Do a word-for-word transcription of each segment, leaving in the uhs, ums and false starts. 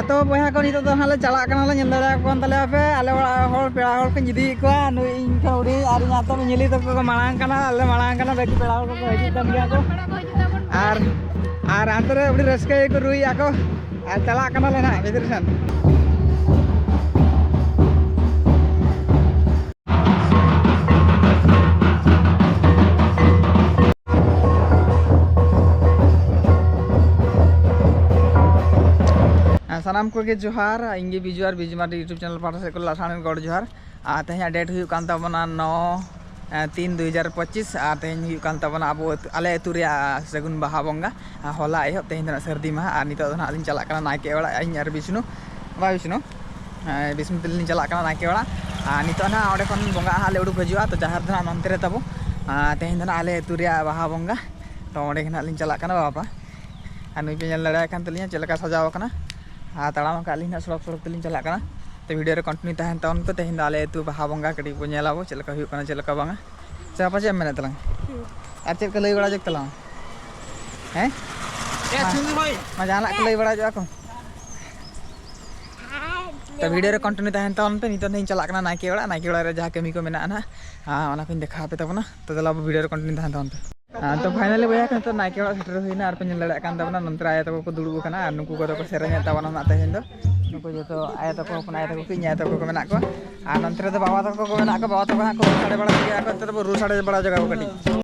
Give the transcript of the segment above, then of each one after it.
ᱛᱚ ᱵᱚᱭᱦᱟ ᱠᱚ, ᱱᱤᱛᱚᱜ ᱫᱚ ᱦᱟᱸᱜ ᱞᱮ ᱪᱟᱞᱟᱜ ᱠᱟᱱᱟ, ᱞᱮ ᱧᱮᱞ ᱫᱟᱲᱮᱭᱟᱠᱚ ᱠᱟᱱ ᱛᱟᱞᱮᱭᱟ ᱯᱮ, ᱟᱞᱮ ᱚᱲᱟᱜ ᱦᱚᱲ, ᱯᱮᱲᱟ ᱦᱚᱲ ᱠᱚᱧ ᱤᱫᱤᱭᱮᱫ ᱠᱚᱣᱟ᱾ ᱱᱩᱭ ᱤᱧ ᱠᱷᱚᱱ ᱦᱩᱰᱤᱧ ᱟᱨ ᱤᱧ ᱦᱟᱛᱚᱢ ᱧᱮᱞᱤ ᱛᱟᱠᱚ ᱠᱚ ᱢᱟᱲᱟᱝ ᱠᱟᱱᱟ, ᱟᱞᱮ ᱢᱟᱲᱟᱝ ᱠᱟᱱᱟ, ᱵᱟᱹᱠᱤ ᱯᱮᱲᱟ ᱦᱚᱲ ᱠᱚᱠᱚ ᱦᱤᱡᱩᱜ ᱠᱟᱱ ᱜᱮᱭᱟ ᱠᱚ᱾ ᱟᱨ ᱟᱨ ᱦᱟᱱᱛᱮ ᱨᱮ ᱟᱹᱰᱤ ᱨᱟᱹᱥᱠᱟᱹ ᱜᱮᱠᱚ ᱨᱩᱭᱮᱫᱼᱟ ᱠᱚ᱾ ᱟᱨ ᱪᱟᱞᱟᱜ ᱠᱟᱱᱟᱞᱮ ᱱᱟᱦᱟᱜ ᱵᱷᱤᱛᱨᱤ ᱥᱮᱱ᱾ ᱥᱟᱱᱟᱢ ᱠᱚᱜᱮ ᱡᱚᱦᱟᱨ, ᱤᱧ ᱜᱮ ᱵᱤᱡᱩ ᱟᱨ ᱵᱤᱡᱩ ᱢᱟᱨᱰᱤ YouTube channel ᱯᱟᱦᱴᱟ ᱥᱮᱫ ᱠᱷᱚᱱ ᱞᱟᱥᱟᱲᱦᱮᱫ ᱜᱚᱰ ᱡᱚᱦᱟᱨ᱾ ᱟᱨ ᱛᱮᱦᱮᱧᱟᱜ date ᱦᱩᱭᱩᱜ ᱠᱟᱱ ᱛᱟᱵᱚᱱᱟ ᱱᱚ ᱮ, ᱛᱤᱱ ᱫᱩᱭ ᱦᱟᱡᱟᱨ ᱯᱚᱸᱪᱤᱥ, ᱟᱨ ᱛᱮᱦᱮᱧ ᱦᱩᱭᱩᱜ ᱠᱟᱱ ᱛᱟᱵᱚᱱᱟ ᱟᱵᱚ ᱟᱹᱛᱩ, ᱟᱞᱮ ᱟᱹᱛᱩ ᱨᱮᱭᱟᱜ ᱥᱟᱹᱜᱩᱱ ᱵᱟᱦᱟ ᱵᱚᱸᱜᱟ᱾ ᱟᱨ ᱦᱚᱞᱟ ᱮᱦᱚᱵ, ᱛᱮᱦᱮᱧ ᱫᱚ ᱱᱟᱜ ᱥᱟᱹᱨᱫᱤ ᱢᱟᱦᱟ᱾ ᱟᱨ ᱱᱤᱛᱚᱜ ᱫᱚ ᱱᱟᱜ ᱞᱤᱧ ᱪᱟᱞᱟᱜ ᱠᱟᱱᱟ ᱱᱟᱭᱠᱮ ᱚᱲᱟᱜ, ᱤᱧ ᱟᱨ ᱵᱤᱥᱱᱩ, ᱵᱟᱭ ᱵᱤᱥᱱᱩ, ᱦᱮᱸ, ᱵᱤᱥᱱᱩ ᱛᱟᱹᱞᱤᱧ ᱞᱤᱧ ᱪᱟᱞᱟᱜ ᱠᱟᱱᱟ ᱱᱟᱭᱠᱮ ᱚᱲᱟᱜ᱾ ᱟᱨ ᱱᱤᱛᱚᱜ ᱱᱟᱜ ᱚᱸᱰᱮ ᱠᱷᱚᱱ ᱵᱚᱸᱜᱟ ᱦᱟᱸᱜ ᱞᱮ ᱩᱰᱩᱠ ᱦᱤᱡᱩᱜᱼᱟ, ᱛᱚ ᱡᱟᱦᱮᱨ ᱫᱚ ᱱᱟᱜ ᱱᱚᱱᱛᱮ ᱨᱮ ᱛᱟᱵᱚ᱾ ᱟᱨ ᱛᱮᱦᱮᱧ ᱫᱚ ᱱᱟᱜ ᱟᱞᱮ ᱟᱹᱛᱩ ᱨᱮᱭᱟᱜ ᱵᱟᱦᱟ ᱵᱚᱸᱜᱟ, ᱛᱚ ᱚᱸᱰᱮ ᱜᱮ ᱱᱟᱜ ᱞᱤᱧ ᱪᱟᱞᱟᱜ ᱠᱟᱱᱟ ᱵᱟᱵᱟ᱾ ᱟᱨ ᱱᱩᱭ ᱯᱮ ᱧᱮᱞ ᱫᱟᱲᱮᱭᱟᱭ ᱠᱟᱱ ᱛᱟᱹᱞᱤᱧᱟ ᱪᱮᱫ ᱞᱮᱠᱟ ᱥᱟᱡᱟᱣ ᱟᱠᱟᱱᱟ᱾ ᱟᱨ ᱛᱟᱲᱟᱢ ᱟᱠᱟᱫ ᱞᱤᱧ ᱱᱟᱜ ᱥᱚᱲᱚᱠ ᱥᱚᱲᱚᱠ ᱛᱮᱞᱤᱧ ᱪᱟᱞᱟᱜ ᱠᱟᱱᱟ᱾ ᱛᱚ video ᱨᱮ continue ᱛᱟᱦᱮᱱ ᱛᱟᱵᱚᱱ ᱯᱮ᱾ ᱛᱮᱦᱮᱧ ᱫᱚ ᱟᱞᱮ ᱟᱹᱛᱩ ᱵᱟᱦᱟ ᱵᱚᱸᱜᱟ ᱠᱟᱹᱴᱤᱡ ᱵᱚᱱ ᱧᱮᱞ ᱟᱵᱚ ᱪᱮᱫ ᱞᱮᱠᱟ ᱦᱩᱭᱩᱜ ᱠᱟᱱᱟ, ᱪᱮᱫ ᱞᱮᱠᱟ ᱵᱟᱝᱟ᱾ ᱥᱮ ᱟᱯᱟ ᱪᱮᱫ ᱮᱢ ᱢᱮᱱᱮᱫ ᱛᱟᱞᱟᱝ? ᱟᱨ ᱪᱮᱫ ᱠᱚ ᱞᱟᱹᱭ ᱵᱟᱲᱟ ᱡᱚᱜ ᱛᱟᱞᱟᱝ? ᱦᱮᱸ? ᱢᱟ ᱡᱟᱦᱟᱱᱟᱜ ᱠᱚ ᱞᱟᱹᱭ ᱵᱟᱲᱟ ᱡᱚᱜᱼᱟ ᱠᱚ᱾ ᱛᱚ video ᱨᱮ continue ᱛᱟᱦᱮᱱ ᱛᱟᱵᱚᱱ ᱯᱮ᱾ ᱱᱤᱛᱚᱜ ᱫᱚᱧ ᱪᱟᱞᱟᱜ ᱠᱟᱱᱟ ᱱᱟᱭᱠᱮ ᱚᱲᱟᱜ, ᱱᱟᱭᱠᱮ ᱚᱲᱟᱜ ᱨᱮ ᱡᱟᱦᱟᱸ ᱠᱟᱹᱢᱤ ᱠᱚ ᱢᱮᱱᱟᱜᱼᱟ ᱱᱟᱦᱟᱜ, ᱟᱨ ᱚᱱᱟ ᱠᱚᱧ ᱫᱮᱠᱷᱟᱣ ᱟᱯᱮ ᱛᱟᱵᱚᱱᱟ᱾ ᱛᱚ ᱫᱮᱞᱟ ᱟᱵᱚ video ᱨᱮ continue ᱛᱟᱦᱮᱱ ᱛᱟᱵᱚᱱ ᱯᱮ᱾ ᱟᱨ ᱛᱚ finally ᱵᱚᱭᱦᱟ ᱠᱚ, ᱱᱤᱛᱚᱜ ᱱᱟᱭᱠᱮ ᱚᱲᱟᱜ ᱥᱮᱴᱮᱨ ᱦᱩᱭᱱᱟ᱾ ᱟᱨ ᱯᱮ ᱧᱮᱞ ᱫᱟᱲᱮᱭᱟᱜ ᱠᱟᱱ ᱛᱟᱵᱚᱱᱟ, ᱱᱚᱱᱛᱮ ᱨᱮ ᱟᱭᱳ ᱛᱟᱠᱚ ᱠᱚ ᱫᱩᱲᱩᱵ ᱟᱠᱟᱱᱟ ᱟᱨ ᱱᱩᱠᱩ ᱠᱚᱫᱚ ᱠᱚ ᱥᱮᱨᱮᱧᱮᱫ ᱛᱟᱵᱚᱱᱟ ᱱᱟᱜ ᱛᱮᱦᱮᱧ ᱫᱚ᱾ ᱱᱩᱠᱩ ᱡᱚᱛᱚ ᱟᱭᱳ ᱛᱟᱠᱚ, ᱦᱚᱯᱚᱱ ᱟᱭᱳ ᱛᱟᱠᱚ ᱠᱚ, ᱤᱧ ᱟᱭᱳ ᱛᱟᱠᱚ ᱠᱚ ᱢᱮᱱᱟᱜ ᱠᱚᱣᱟ᱾ ᱟᱨ ᱱᱚᱱᱛᱮ ᱨᱮᱫᱚ ᱵᱟᱵᱟ ᱛᱟᱠᱚ ᱠᱚ ᱢᱮᱱᱟᱜ ᱠᱚᱣᱟ, ᱵᱟᱵᱟ ᱛᱟᱠᱚ ᱦᱟᱸᱜ ᱠᱚ ᱨᱩ ᱥᱟᱰᱮ ᱵᱟᱲᱟ ᱠᱮᱫᱟ ᱠᱚ, ᱱᱤᱛᱚᱜ ᱫᱚᱵᱚ ᱨᱩ ᱥᱟᱰᱮ ᱵᱟᱲᱟ ᱡᱚᱜᱟ ᱠᱚ ᱠᱟᱹᱴᱤᱡ᱾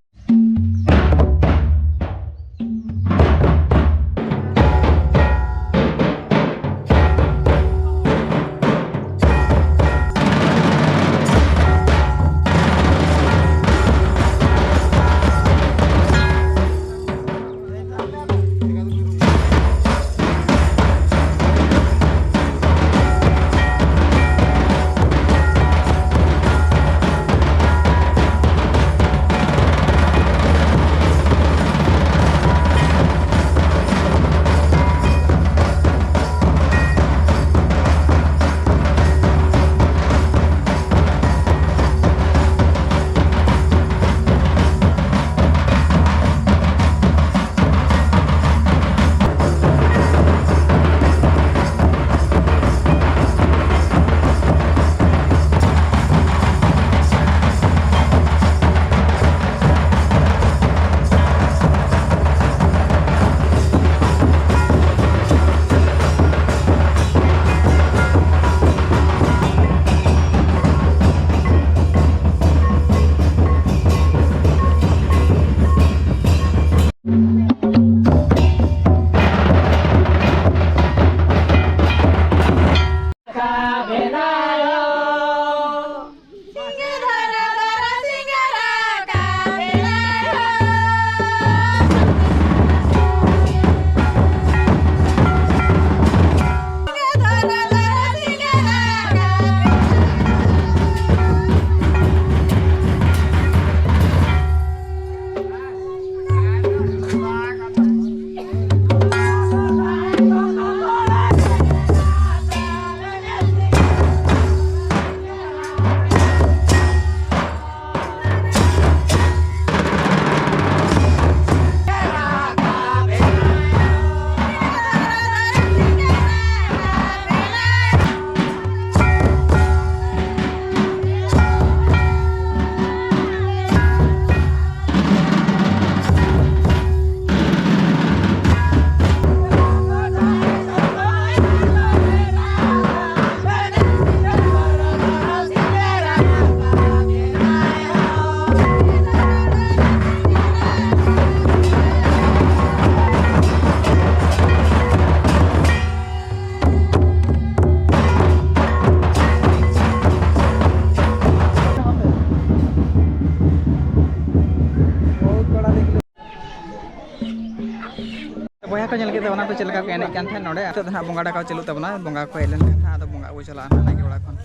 ᱠᱚ ᱧᱮᱞ ᱠᱮᱫᱟ ᱚᱱᱟ ᱠᱚ ᱪᱮᱫ ᱞᱮᱠᱟ ᱠᱚ ᱮᱱᱮᱡ ᱠᱟᱱ ᱛᱟᱦᱮᱸᱫ ᱱᱚᱰᱮ᱾ ᱱᱤᱛᱚᱜ ᱫᱚ ᱦᱟᱸᱜ ᱵᱚᱸᱜᱟ ᱰᱟᱠᱟᱣ ᱪᱟᱹᱞᱩᱜ ᱛᱟᱵᱚᱱᱟ, ᱵᱚᱸᱜᱟ ᱠᱚ ᱦᱮᱡ ᱞᱮᱱᱠᱷᱟᱱ ᱦᱟᱸᱜ ᱟᱫᱚ ᱵᱚᱸᱜᱟ ᱟᱹᱜᱩ ᱪᱟᱞᱟᱜᱼᱟ ᱱᱟᱭᱠᱮ ᱚᱲᱟᱜ ᱠᱷᱚᱱ᱾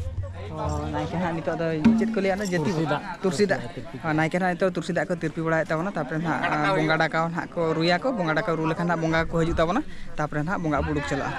ᱛᱚ ᱱᱟᱭᱠᱮ ᱦᱟᱸᱜ ᱱᱤᱛᱚᱜ ᱫᱚ ᱪᱮᱫ ᱠᱚ ᱞᱟᱹᱭᱟ, ᱚᱱᱟ ᱡᱟᱹᱛᱤ ᱛᱩᱨᱥᱤ ᱫᱟᱜ᱾ ᱛᱩᱨᱥᱤ ᱫᱟᱜ᱾ ᱦᱳᱭ, ᱱᱟᱭᱠᱮ ᱦᱟᱸᱜ ᱱᱤᱛᱚᱜ ᱛᱩᱨᱥᱤ ᱫᱟᱜ ᱠᱚ ᱛᱤᱨᱯᱤ ᱵᱟᱲᱟᱭᱮᱫ ᱛᱟᱵᱚᱱᱟ, ᱛᱟᱨᱯᱚᱨᱮ ᱱᱟᱦᱟᱜ ᱵᱚᱸᱜᱟ ᱰᱟᱠᱟᱣ ᱱᱟᱦᱟᱜ ᱠᱚ ᱨᱩᱭᱟᱠᱚ, ᱵᱚᱸᱜᱟ ᱰᱟᱠᱟᱣ ᱨᱩ ᱞᱮᱠᱷᱟᱱ ᱱᱟᱦᱟᱜ ᱵᱚᱸᱜᱟ ᱠᱚ ᱦᱤᱡᱩᱜ ᱛᱟᱵᱚᱱᱟ, ᱛᱟᱨᱯᱚᱨᱮ ᱱᱟᱦᱟᱜ ᱵᱚᱸᱜᱟ ᱵᱩᱰᱩᱠ ᱪᱟᱞᱟᱜᱼᱟ᱾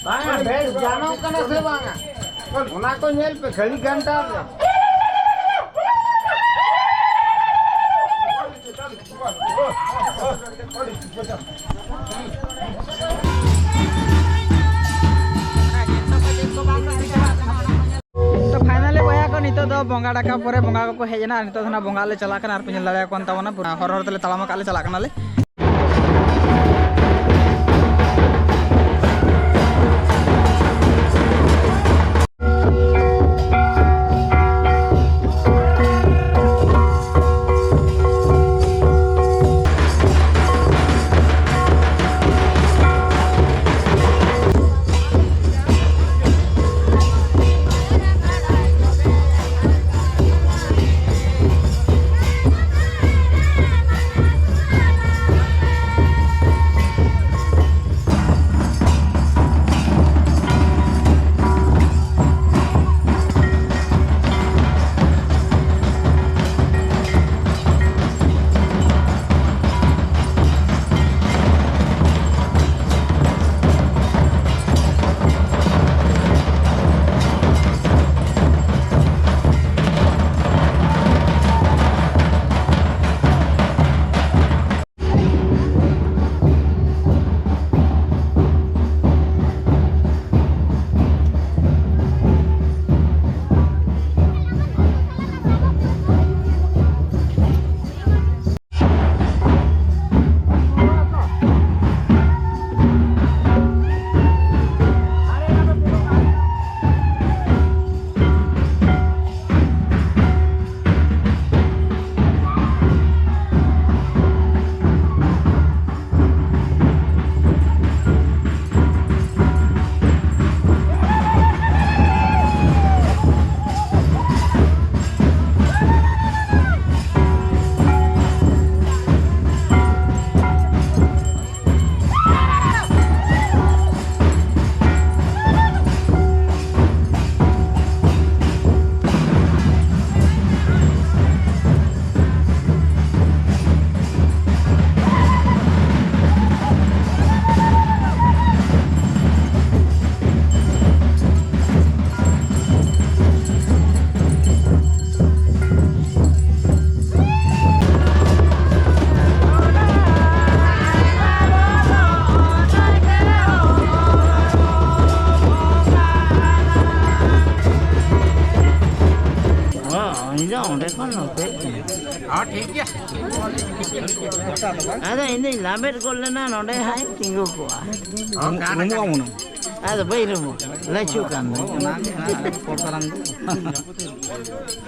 ᱵᱟᱝᱟ, ᱵᱮᱥ ᱜᱟᱱᱚᱜ ᱠᱟᱱᱟ ᱥᱮ ᱵᱟᱝᱟ? ᱚᱱᱟ ᱠᱚ ᱧᱮᱞ ᱯᱮ, ᱜᱷᱟᱹᱲᱤ ᱜᱷᱟᱱᱴᱟ ᱨᱮ᱾ ᱛᱚ finally ᱵᱚᱭᱦᱟ ᱠᱚ, ᱱᱤᱛᱚᱜ ᱫᱚ ᱵᱚᱸᱜᱟ ᱰᱟᱠᱟᱣ ᱯᱚᱨᱮ ᱵᱚᱸᱜᱟ ᱠᱚᱠᱚ ᱦᱮᱡ ᱮᱱᱟ᱾ ᱟᱨ ᱱᱤᱛᱚᱜ ᱫᱚ ᱱᱟᱜ ᱵᱚᱸᱜᱟ ᱞᱮ ᱪᱟᱞᱟᱜ ᱠᱟᱱᱟ᱾ ᱟᱨ ᱯᱮ ᱧᱮᱞ ᱫᱟᱲᱮᱭᱟᱠᱚ ᱠᱟᱱ ᱛᱟᱵᱚᱱᱟ, ᱯᱩᱨᱟᱹ ᱦᱚᱨ ᱦᱚᱨ ᱛᱮᱞᱮ ᱛᱟᱲᱟᱢ ᱟᱠᱟᱫ ᱞᱮ ᱪᱟᱞᱟᱜ ᱠᱟᱱᱟᱞᱮ᱾ ᱟᱫᱚ ᱤᱧ ᱫᱩᱧ ᱞᱟᱢᱮᱫ ᱜᱚᱫ ᱞᱮᱱᱟ, ᱱᱚᱰᱮ ᱦᱟᱸᱜ ᱤᱧ ᱛᱤᱸᱜᱩ ᱠᱚᱜᱼᱟ᱾ ᱨᱩᱢᱩᱜᱼᱟ ᱢᱚᱱᱮ᱾ ᱟᱫᱚ ᱵᱟᱹᱧ ᱨᱩᱢᱩᱜᱼᱟ, ᱞᱟᱹᱪᱩᱜ ᱠᱟᱱ ᱫᱚ᱾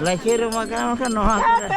ᱞᱟᱹᱪᱩ ᱨᱩᱢ ᱟᱠᱟᱱᱟ, ᱢᱮᱱᱠᱷᱟᱱ ᱱᱚᱣᱟ ᱠᱚᱨᱮ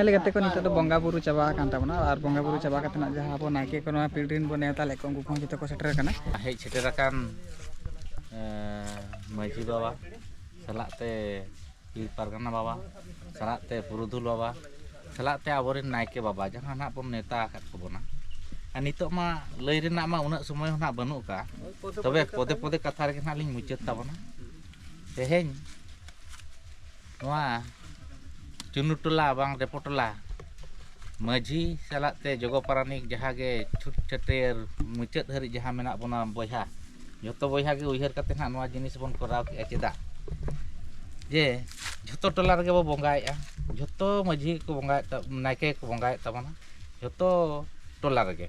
ᱞᱮᱠᱟᱛᱮ ᱠᱚ ᱱᱤᱛᱚᱜ ᱫᱚ ᱵᱚᱸᱜᱟ ᱵᱩᱨᱩ ᱪᱟᱵᱟ ᱟᱠᱟᱱ ᱛᱟᱵᱚᱱᱟ, ᱟᱨ ᱵᱚᱸᱜᱟ ᱵᱩᱨᱩ ᱪᱟᱵᱟ ᱠᱟᱛᱮ ᱱᱟᱜ ᱡᱟᱦᱟᱸ ᱟᱵᱚ ᱱᱟᱭᱠᱮ ᱠᱚ ᱱᱚᱣᱟ ᱯᱤᱲ ᱨᱮᱱ ᱵᱚᱱ ᱱᱮᱣᱛᱟ ᱞᱮᱫ ᱠᱚ, ᱩᱱᱠᱩ ᱠᱚᱦᱚᱸ ᱡᱚᱛᱚ ᱠᱚ ᱥᱮᱴᱮᱨ ᱟᱠᱟᱱᱟ᱾ ᱦᱮᱡ ᱥᱮᱴᱮᱨ ᱟᱠᱟᱱ, ᱮᱸ, ᱢᱟᱹᱡᱷᱤ ᱵᱟᱵᱟ ᱥᱟᱞᱟᱜ ᱛᱮ ᱯᱤᱲ ᱯᱟᱨᱜᱟᱱᱟ ᱵᱟᱵᱟ ᱥᱟᱞᱟᱜ ᱛᱮ ᱯᱩᱨᱩᱫᱷᱩᱞ ᱵᱟᱵᱟ ᱥᱟᱞᱟᱜ ᱛᱮ ᱟᱵᱚᱨᱮᱱ ᱱᱟᱭᱠᱮ ᱵᱟᱵᱟ ᱡᱟᱦᱟᱸ ᱱᱟᱜ ᱵᱚᱱ ᱱᱮᱣᱛᱟ ᱟᱠᱟᱫ ᱠᱚᱵᱚᱱᱟ᱾ ᱟᱨ ᱱᱤᱛᱚᱜ ᱢᱟ ᱞᱟᱹᱭ ᱨᱮᱱᱟᱜ ᱢᱟ ᱩᱱᱟᱹᱜ ᱥᱚᱢᱚᱭ ᱦᱚᱸ ᱱᱟᱜ ᱵᱟᱹᱱᱩᱜ ᱟᱠᱟᱫᱼᱟ, ᱛᱚᱵᱮ ᱯᱚᱫᱮ ᱯᱚᱫᱮ ᱠᱟᱛᱷᱟ ᱨᱮᱜᱮ ᱱᱟᱜ ᱞᱤᱧ ᱢᱩᱪᱟᱹᱫ ᱛᱟᱵᱚᱱᱟ᱾ ᱛᱮᱦᱮᱧ ᱱᱚᱣᱟ ᱪᱩᱱᱩ ᱴᱚᱞᱟ ᱵᱟᱝ ᱨᱮᱯᱚ ᱴᱚᱞᱟ ᱢᱟᱹᱡᱷᱤ ᱥᱟᱞᱟᱜ ᱛᱮ ᱡᱚᱜᱚ ᱯᱟᱨᱟᱱᱤᱠ ᱡᱟᱦᱟᱸ ᱜᱮ ᱪᱷᱩᱴ ᱪᱷᱟᱹᱴᱭᱟᱹᱨ ᱢᱩᱪᱟᱹᱫ ᱦᱟᱹᱨᱤᱡ ᱡᱟᱦᱟᱸ ᱢᱮᱱᱟᱜ ᱵᱚᱱᱟ ᱵᱚᱭᱦᱟ, ᱡᱚᱛᱚ ᱵᱚᱭᱦᱟ ᱜᱮ ᱩᱭᱦᱟᱹᱨ ᱠᱟᱛᱮ ᱱᱟᱦᱟᱜ ᱱᱚᱣᱟ ᱡᱤᱱᱤᱥ ᱵᱚᱱ ᱠᱚᱨᱟᱣ ᱠᱮᱜᱼᱟ᱾ ᱪᱮᱫᱟᱜ ᱡᱮ ᱡᱷᱚᱛᱚ ᱴᱚᱞᱟ ᱨᱮᱜᱮ ᱵᱚ ᱵᱚᱸᱜᱟᱭᱮᱫᱼᱟ, ᱡᱷᱚᱛᱚ ᱢᱟᱹᱡᱷᱤ ᱠᱚ ᱵᱚᱸᱜᱟᱭᱮᱫ ᱛᱟ-, ᱱᱟᱭᱠᱮ ᱠᱚ ᱵᱚᱸᱜᱟᱭᱮᱫ ᱛᱟᱵᱚᱱᱟ ᱡᱷᱚᱛᱚ ᱴᱚᱞᱟ ᱨᱮᱜᱮ᱾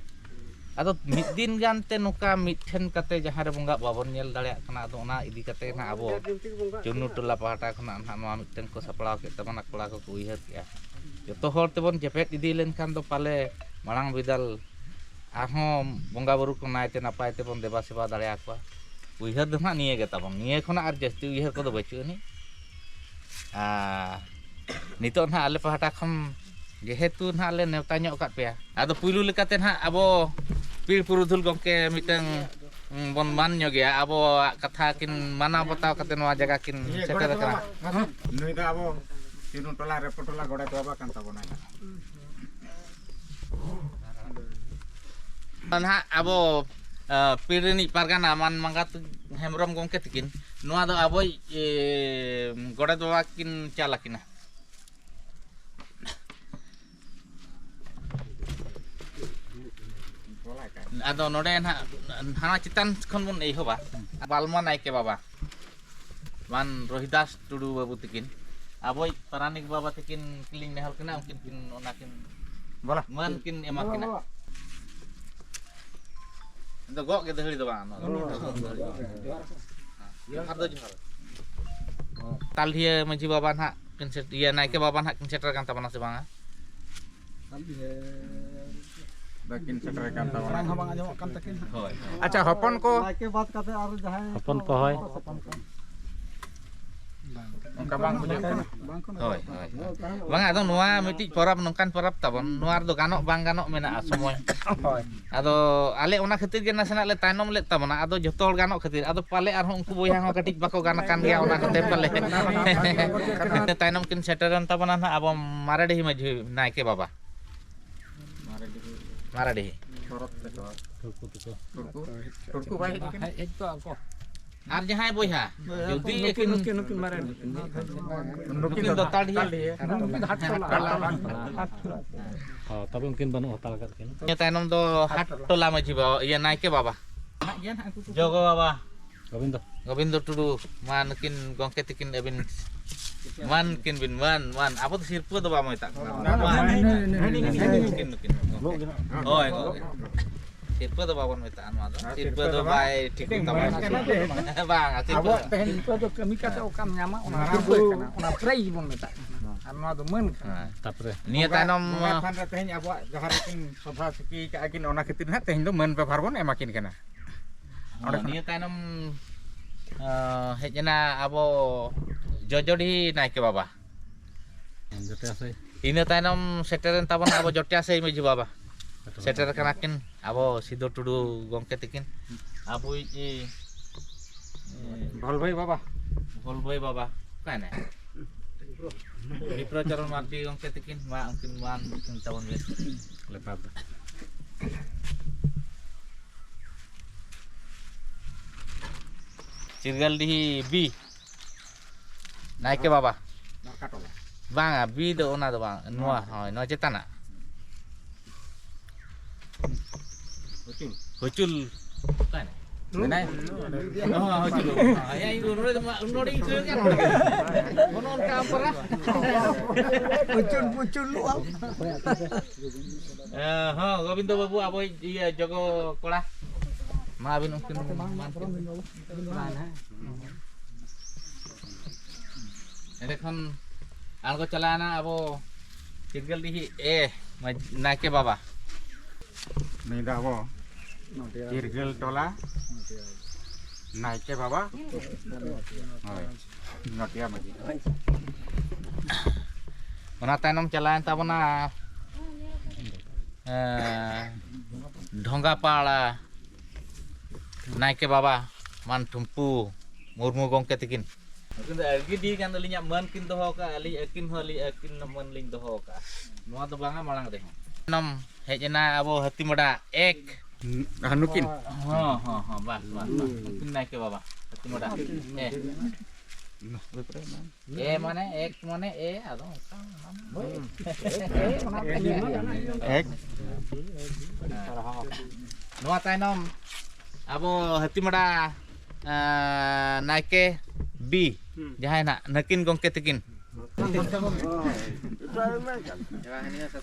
ᱟᱫᱚ ᱢᱤᱫ ᱫᱤᱱ ᱜᱟᱱ ᱛᱮ ᱱᱚᱝᱠᱟ ᱢᱤᱫ ᱴᱷᱮᱱ ᱠᱟᱛᱮ ᱡᱟᱦᱟᱸ ᱨᱮ ᱵᱚᱸᱜᱟ ᱵᱟᱵᱚᱱ ᱧᱮᱞ ᱫᱟᱲᱮᱭᱟᱜ ᱠᱟᱱᱟ, ᱟᱫᱚ ᱚᱱᱟ ᱤᱫᱤ ᱠᱟᱛᱮ ᱱᱟᱦᱟᱜ ᱟᱵᱚ ᱪᱩᱱᱱᱩ ᱴᱚᱞᱟ ᱯᱟᱦᱴᱟ ᱠᱷᱚᱱᱟᱜ ᱱᱟᱦᱟᱜ ᱱᱚᱣᱟ ᱢᱤᱫᱴᱮᱱ ᱠᱚ ᱥᱟᱯᱲᱟᱣ ᱠᱮᱫ ᱛᱟᱵᱚᱱᱟ, ᱠᱚᱲᱟ ᱠᱚᱠᱚ ᱩᱭᱦᱟᱹᱨ ᱠᱮᱜᱼᱟ᱾ ᱡᱚᱛᱚ ᱦᱚᱲ ᱛᱮᱵᱚᱱ ᱡᱮᱯᱮᱫ ᱤᱫᱤ ᱞᱮᱱᱠᱷᱟᱱ ᱫᱚ ᱯᱟᱞᱮ ᱢᱟᱲᱟᱝ ᱵᱤᱫᱟᱞ ᱟᱨᱦᱚᱸ ᱵᱚᱸᱜᱟ ᱵᱩᱨᱩ ᱠᱚ ᱱᱟᱭᱛᱮ ᱱᱟᱯᱟᱭ ᱛᱮᱵᱚᱱ ᱫᱮᱵᱟ ᱥᱮᱵᱟ ᱫᱟᱲᱮᱭᱟᱠᱚᱣᱟ᱾ ᱩᱭᱦᱟᱹᱨ ᱫᱚ ᱱᱟᱦᱟᱜ ᱱᱤᱭᱟᱹ ᱜᱮ ᱛᱟᱵᱚᱱ, ᱱᱤᱭᱟᱹ ᱠᱷᱚᱱᱟᱜ ᱟᱨ ᱡᱟᱹᱥᱛᱤ ᱩᱭᱦᱟᱹᱨ ᱠᱚᱫᱚ ᱵᱟᱹᱪᱩᱜ ᱟᱹᱱᱤᱡ᱾ ᱟᱨ ᱱᱤᱛᱚᱜ ᱱᱟᱦᱟᱜ ᱟᱞᱮ ᱯᱟᱦᱴᱟ ᱠᱷᱚᱱ ᱡᱮᱦᱮᱛᱩ ᱱᱟᱦᱟᱜ ᱞᱮ ᱱᱮᱣᱛᱟ ᱧᱚᱜ ᱟᱠᱟᱫ ᱯᱮᱭᱟ, ᱟᱫᱚ ᱯᱩᱭᱞᱩ ᱞᱮᱠᱟᱛᱮ ᱱᱟᱦᱟᱜ ᱟᱵᱚ ᱯᱤᱲ ᱯᱩᱨᱩᱫᱷᱩᱞ ᱜᱚᱢᱠᱮ ᱢᱤᱫᱴᱟᱝ, ᱩᱸ, ᱵᱚᱱ ᱢᱟᱱ ᱧᱚᱜᱮᱭᱟ, ᱟᱵᱚᱣᱟᱜ ᱠᱟᱛᱷᱟ ᱠᱤᱱ ᱢᱟᱱᱟᱣ ᱵᱟᱛᱟᱣ ᱠᱟᱛᱮ ᱱᱚᱣᱟ ᱡᱟᱭᱜᱟ ᱠᱤᱱ ᱥᱮᱴᱮᱨ ᱟᱠᱟᱱᱟ᱾ ᱱᱩᱭ ᱫᱚ ᱟᱵᱚ ᱪᱩᱱᱩ ᱴᱚᱞᱟ ᱨᱮᱯᱚ ᱴᱚᱞᱟ ᱜᱚᱰᱮᱛ ᱵᱟᱵᱟ ᱠᱟᱱ ᱛᱟᱵᱚᱱᱟᱭ᱾ ᱱᱟᱦᱟᱜ ᱟᱵᱚ, ᱟ, ᱯᱤᱲ ᱨᱤᱱᱤᱡ ᱯᱟᱨᱜᱟᱱᱟ ᱢᱟᱱ ᱢᱟᱸᱜᱟᱛ ᱦᱮᱢᱵᱨᱚᱢ ᱜᱚᱢᱠᱮ ᱛᱤᱠᱤᱱ ᱱᱚᱣᱟ ᱫᱚ ᱟᱵᱚᱭᱤᱡ, ᱮ, ᱜᱚᱰᱮᱛ ᱵᱟᱵᱟ ᱠᱤᱱ ᱪᱟᱞ ᱟᱹᱠᱤᱱᱟ᱾ ᱟᱫᱚ ᱱᱚᱰᱮ ᱱᱟᱦᱟᱜ ᱦᱟᱱᱟ ᱪᱮᱛᱟᱱ ᱠᱷᱚᱱ ᱵᱚᱱ ᱮᱦᱚᱵᱟ᱾ ᱵᱟᱞᱢᱟ ᱱᱟᱭᱠᱮ ᱵᱟᱵᱟ ᱢᱟᱱ ᱨᱳᱦᱤᱫᱟᱥ ᱴᱩᱰᱩ ᱵᱟᱹᱵᱩ ᱛᱤᱠᱤᱱ, ᱟᱵᱚᱭᱤᱡ ᱯᱟᱨᱟᱱᱤᱠ ᱵᱟᱵᱟ ᱛᱤᱠᱤᱱ ᱞᱤᱧ ᱱᱮᱦᱚᱨ ᱠᱤᱱᱟ, ᱩᱱᱠᱤᱱ ᱠᱤᱱ ᱚᱱᱟ ᱠᱤᱱ ᱵᱚᱞᱟ᱾ ᱢᱟᱹᱱ ᱠᱤᱱ ᱮᱢᱟ ᱠᱤᱱᱟ᱾ ᱟᱫᱚ ᱜᱚᱜ ᱜᱮ ᱫᱟᱹᱦᱲᱤ ᱫᱚ ᱵᱟᱝ, ᱱᱚᱣᱟ ᱫᱚ ᱡᱚᱦᱟᱨ ᱫᱚ ᱡᱚᱦᱟᱨ᱾ ᱛᱟᱞᱰᱤᱦᱟᱹ ᱢᱟᱹᱡᱷᱤ ᱵᱟᱵᱟ ᱱᱟᱦᱟᱜ ᱠᱤᱱ ᱥᱮᱴ-, ᱤᱭᱟᱹ, ᱱᱟᱭᱠᱮ ᱵᱟᱵᱟ ᱱᱟᱦᱟᱜ ᱠᱤᱱ ᱥᱮᱴᱮᱨ ᱠᱟᱱ ᱛᱟᱵᱚᱱᱟ ᱥᱮ ᱵᱟᱝᱟ? ᱵᱟᱹᱠᱤᱱ ᱥᱮᱴᱮᱨ ᱠᱟᱱ ᱟᱲᱟᱝ ᱦᱚᱸ ᱵᱟᱝ ᱛᱟᱵᱚᱱᱟ᱾ ᱟᱸᱡᱚᱢᱚᱜ ᱠᱟᱱ ᱛᱟᱹᱠᱤᱱ᱾ ᱦᱳᱭ᱾ ᱟᱪᱪᱷᱟ, ᱦᱚᱯᱚᱱ ᱠᱚ᱾ ᱱᱟᱭᱠᱮ ᱵᱟᱫ ᱠᱟᱛᱮ ᱟᱨ ᱡᱟᱦᱟᱸᱭ ᱦᱚᱯᱚᱱ ᱠᱚ, ᱦᱳᱭ᱾ ᱦᱚᱯᱚᱱ ᱠᱚ᱾ ᱚᱱᱠᱟ ᱵᱟᱝ ᱵᱩᱡᱷᱟᱹᱜ ᱠᱟᱱᱟ᱾ ᱦᱳᱭ, ᱦᱳᱭ, ᱦᱳᱭ᱾ ᱵᱟᱝᱟ, ᱟᱫᱚ ᱱᱚᱣᱟ ᱢᱤᱫᱴᱤᱡ ᱯᱚᱨᱚᱵᱽ, ᱱᱚᱝᱠᱟᱱ ᱯᱚᱨᱚᱵᱽ ᱛᱟᱵᱚᱱ, ᱱᱚᱣᱟ ᱨᱮᱫᱚ ᱜᱟᱱᱚᱜ ᱵᱟᱝ ᱜᱟᱱᱚᱜ ᱢᱮᱱᱟᱜᱼᱟ ᱥᱚᱢᱚᱭ᱾ ᱦᱳᱭ᱾ ᱟᱫᱚ ᱟᱞᱮ ᱚᱱᱟ ᱠᱷᱟᱹᱛᱤᱨ ᱜᱮ ᱱᱟᱥᱮᱱᱟᱜ ᱞᱮ ᱛᱟᱭᱱᱚᱢ ᱞᱮᱫ ᱛᱟᱵᱚᱱᱟ, ᱟᱫᱚ ᱡᱚᱛᱚ ᱦᱚᱲ ᱜᱟᱱᱚᱜ ᱠᱷᱟᱹᱛᱤᱨ, ᱟᱫᱚ ᱯᱟᱞᱮ ᱟᱨᱦᱚᱸ ᱩᱱᱠᱩ ᱵᱚᱭᱦᱟ ᱦᱚᱸ ᱠᱟᱹᱴᱤᱡ ᱵᱟᱠᱚ ᱜᱟᱱ ᱟᱠᱟᱱ ᱜᱮᱭᱟ, ᱚᱱᱟ ᱠᱚᱛᱮ ᱯᱟᱞᱮ ᱛᱟᱭᱱᱚᱢ ᱠᱤᱱ ᱥᱮᱴᱮᱨᱮᱱ ᱛᱟᱵᱚᱱᱟ ᱱᱟᱦᱟᱜ ᱟᱵᱚ ᱢᱟᱨᱮᱰᱤᱦᱤ ᱢᱟᱹᱡᱷᱤ ᱱᱟᱭᱠᱮ ᱵᱟᱵᱟ᱾ ᱢᱟᱨᱮᱰᱤᱦᱤ᱾ ᱴᱩᱲᱠᱩ ᱛᱟᱠᱚ᱾ ᱴᱩᱲᱠᱩ? ᱴᱩᱲᱠᱩ ᱵᱟᱭ ᱦᱮᱡ ᱟᱠᱟᱱᱟ? ᱦᱮᱡ ᱠᱚᱜᱼᱟ ᱠᱚ᱾ ᱟᱨ ᱡᱟᱦᱟᱸᱭ ᱵᱚᱭᱦᱟ, ᱡᱩᱫᱤ ᱱᱩᱠᱤᱱ, ᱟᱹᱠᱤᱱ ᱱᱩᱠᱤᱱ, ᱱᱩᱠᱤᱱ ᱢᱟᱨᱮ ᱱᱩᱠᱤᱱ᱾ ᱱᱩᱠᱤᱱ ᱫᱚ ᱛᱟᱞᱰᱤᱦᱟ᱾ ᱱᱩᱠᱤᱱ ᱫᱚ ᱦᱟᱴ ᱴᱚᱞᱟ᱾ ᱦᱚᱸ, ᱛᱚᱵᱮ ᱩᱱᱠᱤᱱ ᱵᱟᱹᱱᱩᱜ ᱦᱟᱛᱟᱲ ᱟᱠᱟᱫ ᱠᱤᱱ᱾ ᱤᱱᱟᱹ ᱛᱟᱭᱱᱚᱢ ᱫᱚ ᱦᱟᱴ ᱴᱚᱞᱟ ᱢᱟᱹᱡᱷᱤ ᱵᱟᱵᱟ, ᱤᱭᱟᱹ, ᱱᱟᱭᱠᱮ ᱵᱟᱵᱟ᱾ ᱡᱚᱜᱚ ᱵᱟᱵᱟ᱾ ᱜᱳᱵᱤᱱᱫᱚ᱾ ᱜᱳᱵᱤᱱᱫᱚ ᱴᱩᱰᱩ, ᱢᱟ ᱱᱩᱠᱤᱱ ᱜᱚᱢᱠᱮ ᱛᱤᱠᱤᱱ ᱟᱹᱵᱤᱱ ᱢᱟᱱ ᱠᱤᱱ ᱵᱤᱱ, ᱢᱟᱱ, ᱢᱟᱱ᱾ ᱟᱵᱚ ᱫᱚ ᱥᱤᱨᱯᱟᱹ ᱫᱚ ᱵᱟᱵᱚᱱ ᱢᱮᱛᱟᱜ ᱠᱟᱱᱟ᱾ ᱢᱟᱱ᱾ ᱱᱩᱠᱤᱱ, ᱱᱩᱠᱤᱱ, ᱜᱚᱢᱠᱮ᱾ ᱦᱳᱭ, ᱜᱚᱢᱠᱮ᱾ ᱥᱤᱨᱯᱟᱹ ᱫᱚ ᱵᱟᱵᱚᱱ ᱢᱮᱛᱟᱜᱼᱟ ᱱᱚᱣᱟ ᱫᱚ᱾ ᱦᱮᱸ, ᱥᱤᱨᱯᱟᱹ ᱥᱤᱨᱯᱟᱹ ᱫᱚ ᱫᱚ ᱵᱟᱭ ᱴᱷᱤᱠ ᱢᱮᱱ ᱛᱟᱵᱚᱱᱟ᱾ ᱠᱟᱱᱟ ᱡᱮ ᱵᱟᱝ, ᱥᱤᱨᱯᱟᱹ᱾ ᱟᱵᱚᱣᱟᱜ ᱛᱮᱦᱮᱧ ᱱᱤᱛᱚᱜ ᱫᱚ ᱠᱟᱹᱢᱤ ᱠᱟᱛᱮ ᱚᱠᱟᱢ ᱧᱟᱢᱟ, ᱚᱱᱟ ᱥᱤᱨᱯᱟᱹ ᱠᱟᱱᱟ, ᱚᱱᱟ ᱯᱨᱟᱭᱤᱡᱽ ᱵᱚᱱ ᱢᱮᱛᱟᱜ ᱠᱟᱱᱟ᱾ ᱟᱨ ᱱᱚᱣᱟ ᱫᱚ ᱢᱟᱹᱱ ᱠᱟᱱᱟ᱾ ᱦᱮᱸ, ᱛᱟᱯᱚᱨᱮ ᱱᱤᱭᱟᱹ ᱵᱚᱸᱜᱟ, ᱛᱟᱭᱱᱚᱢ ᱵᱚᱸᱜᱟ ᱛᱷᱟᱱ ᱨᱮ ᱛᱮᱦᱮᱧ ᱟᱵᱚᱣᱟᱜ ᱡᱟᱦᱟᱸ ᱨᱮᱠᱤᱱ ᱥᱚᱵᱷᱟ ᱥᱟᱹᱠᱷᱤ ᱠᱟᱜᱼᱟ ᱠᱤᱱ, ᱚᱱᱟ ᱠᱷᱟᱹᱛᱤᱨ ᱱᱟᱦᱟᱜ ᱛᱮᱦᱮᱧ ᱫᱚ ᱢᱟᱹᱱ ᱯᱮ ᱵᱷᱟᱨ ᱵᱚᱱ ᱮᱢᱟ ᱠᱤᱱ ᱠᱟᱱᱟ᱾ ᱚᱸᱰᱮ ᱦᱮᱸ, ᱠᱷᱚᱱ ᱱᱤᱭᱟᱹ ᱛᱟᱭᱱᱚᱢ, ᱟᱸ, ᱦᱮᱡ ᱮᱱᱟ ᱟᱵᱚ ᱡᱚᱡᱚᱰᱤ ᱱᱟᱭᱠᱮ ᱵᱟᱵᱟ᱾ ᱡᱚᱴᱮ ᱟᱥᱮ᱾ ᱤᱱᱟᱹ ᱛᱟᱭᱱᱚᱢ ᱥᱮᱴᱮᱨᱮᱱ ᱛᱟᱵᱚᱱᱟ ᱟᱵᱚ ᱡᱚᱴᱮ ᱟᱥᱮ ᱢᱟᱹᱡᱷᱤ ᱵᱟᱵᱟ᱾ ᱥᱮᱴᱮᱨ ᱠᱟᱱᱟ ᱠᱤᱱ ᱟᱵᱚ ᱥᱤᱫᱚ ᱴᱩᱰᱩ ᱜᱚᱢᱠᱮ ᱛᱤᱠᱤᱱ᱾ ᱟᱵᱚᱭᱤᱡ, ᱮ, ᱵᱷᱚᱞ ᱵᱷᱟᱹᱭ ᱵᱟᱵᱟ᱾ ᱵᱷᱚᱞ ᱵᱷᱟᱹᱭ ᱵᱟᱵᱟ᱾ ᱚᱠᱟᱭᱮᱱᱟᱭ? ᱵᱤᱯᱨᱚᱪᱚᱨᱚᱱ ᱢᱟᱨᱰᱤ ᱜᱚᱢᱠᱮ ᱛᱤᱠᱤᱱ, ᱢᱟ ᱩᱱᱠᱤᱱ ᱢᱟ ᱩᱱᱠᱤᱱ ᱛᱟᱵᱚᱱ ᱜᱮ᱾ ᱞᱮᱯᱷᱟᱨ ᱫᱚ᱾ ᱪᱤᱨᱜᱟᱹᱞᱰᱤᱦᱤ ᱵᱤ᱾ ᱱᱟᱭᱠᱮ ᱵᱟᱵᱟ᱾ ᱵᱟᱝᱟ, ᱵᱤ ᱫᱚ ᱚᱱᱟ ᱫᱚ ᱵᱟᱝ, ᱱᱚᱣᱟ, ᱦᱳᱭ, ᱱᱚᱣᱟ ᱪᱮᱛᱟᱱᱟᱜ᱾ ᱦᱩᱪᱩᱞ᱾ ᱦᱩᱪᱩᱞ᱾ ᱚᱠᱟᱭᱮᱱᱟᱭ? ᱢᱮᱱᱟᱭ᱾ ᱦᱚᱸ, ᱦᱩᱪᱩᱞ᱾ ᱦᱮᱸ, ᱤᱧ ᱫᱚ ᱱᱚᱰᱮ ᱫᱚ ᱢᱟ, ᱱᱚᱰᱮᱧ ᱠᱷᱟᱹᱲ ᱠᱟᱱ ᱱᱚᱰᱮ ᱜᱮ᱾ ᱚᱱᱮ ᱚᱱᱠᱟ ᱟᱢ ᱯᱟᱨᱟ᱾ ᱦᱮᱸ, ᱦᱚᱸ, ᱜᱳᱵᱤᱱᱫᱚ ᱵᱟᱹᱵᱩ, ᱟᱵᱚᱭᱤᱡ ᱤᱭᱟᱹ ᱡᱚᱜᱚ ᱠᱚᱲᱟ᱾ ᱢᱟ ᱟᱹᱵᱤᱱ ᱩᱱᱠᱤᱱ ᱢᱟ᱾ ᱮᱸᱰᱮ ᱠᱷᱚᱱ ᱟᱬᱜᱚ ᱪᱟᱞᱟᱣᱮᱱᱟ ᱟᱵᱚ ᱪᱤᱨᱜᱟᱹᱞᱰᱤᱦᱤ ᱮ, ᱢᱟᱹᱡ-, ᱱᱟᱭᱠᱮ ᱵᱟᱵᱟ᱾ ᱱᱩᱭ ᱫᱚ ᱟᱵᱚ ᱪᱤᱨᱜᱟᱹᱞ ᱴᱚᱞᱟ ᱱᱟᱭᱠᱮ ᱵᱟᱵᱟ᱾ ᱦᱳᱭ, ᱱᱚᱴᱤᱭᱟ ᱢᱟᱹᱡᱷᱤ᱾ ᱚᱱᱟ ᱛᱟᱭᱱᱚᱢ ᱪᱟᱞᱟᱣᱮᱱ ᱛᱟᱵᱚᱱᱟ, ᱮᱸ, ᱰᱷᱚᱸᱜᱟᱯᱟᱲ ᱱᱟᱭᱠᱮ ᱵᱟᱵᱟ ᱢᱟᱱ ᱴᱷᱩᱢᱯᱩ ᱢᱩᱨᱢᱩ ᱜᱚᱢᱠᱮ ᱛᱤᱠᱤᱱ᱾ ᱱᱩᱠᱤᱱ ᱫᱚ ᱟᱹᱰᱤ ᱰᱷᱮᱨ ᱜᱟᱱ ᱟᱹᱞᱤᱧᱟᱜ ᱢᱟᱹᱱ ᱠᱤᱱ ᱫᱚᱦᱚ ᱠᱟᱜᱼᱟ, ᱟᱹᱞᱤᱧ ᱟᱹᱠᱤᱱ ᱦᱚᱸ, ᱟᱹᱞᱤᱧ ᱟᱹᱠᱤᱱ ᱢᱟᱹᱱ ᱞᱤᱧ ᱫᱚᱦᱚ ᱠᱟᱜᱼᱟ᱾ ᱱᱚᱣᱟ ᱫᱚ ᱵᱟᱝᱟ ᱢᱟᱲᱟᱝ ᱨᱮᱦᱚᱸ᱾ ᱛᱟᱭᱱᱚᱢ ᱦᱮᱡ ᱮᱱᱟ ᱟᱵᱚ ᱦᱟᱹᱛᱤᱢᱟᱰᱟ ᱮᱠ᱾ ᱟᱨ ᱱᱩᱠᱤᱱ? ᱦᱚᱸ, ᱦᱚᱸ, ᱦᱚᱸ, ᱵᱟᱥ, ᱵᱟᱥ, ᱵᱟᱥ᱾ ᱱᱩᱠᱤᱱ ᱱᱟᱭᱠᱮ ᱵᱟᱵᱟ, ᱦᱟᱹᱛᱤᱢᱟᱰᱟ᱾ ᱮ᱾ ᱮ ᱢᱟᱱᱮ, ᱮᱠ ᱢᱟᱱᱮ ᱮ, ᱟᱫᱚ ᱚᱱᱠᱟ ᱚᱱᱟ ᱢᱟ᱾ ᱮᱠ᱾ ᱱᱚᱣᱟ ᱛᱟᱭᱱᱚᱢ ᱟᱵᱚ ᱦᱟᱹᱛᱤᱢᱟᱰᱟ, ᱮᱸ, ᱱᱟᱭᱠᱮ ᱵᱤ, ᱡᱟᱦᱟᱸᱭ ᱱᱟᱜ ᱱᱟᱹᱠᱤᱱ ᱜᱚᱢᱠᱮ ᱛᱟᱹᱠᱤᱱ᱾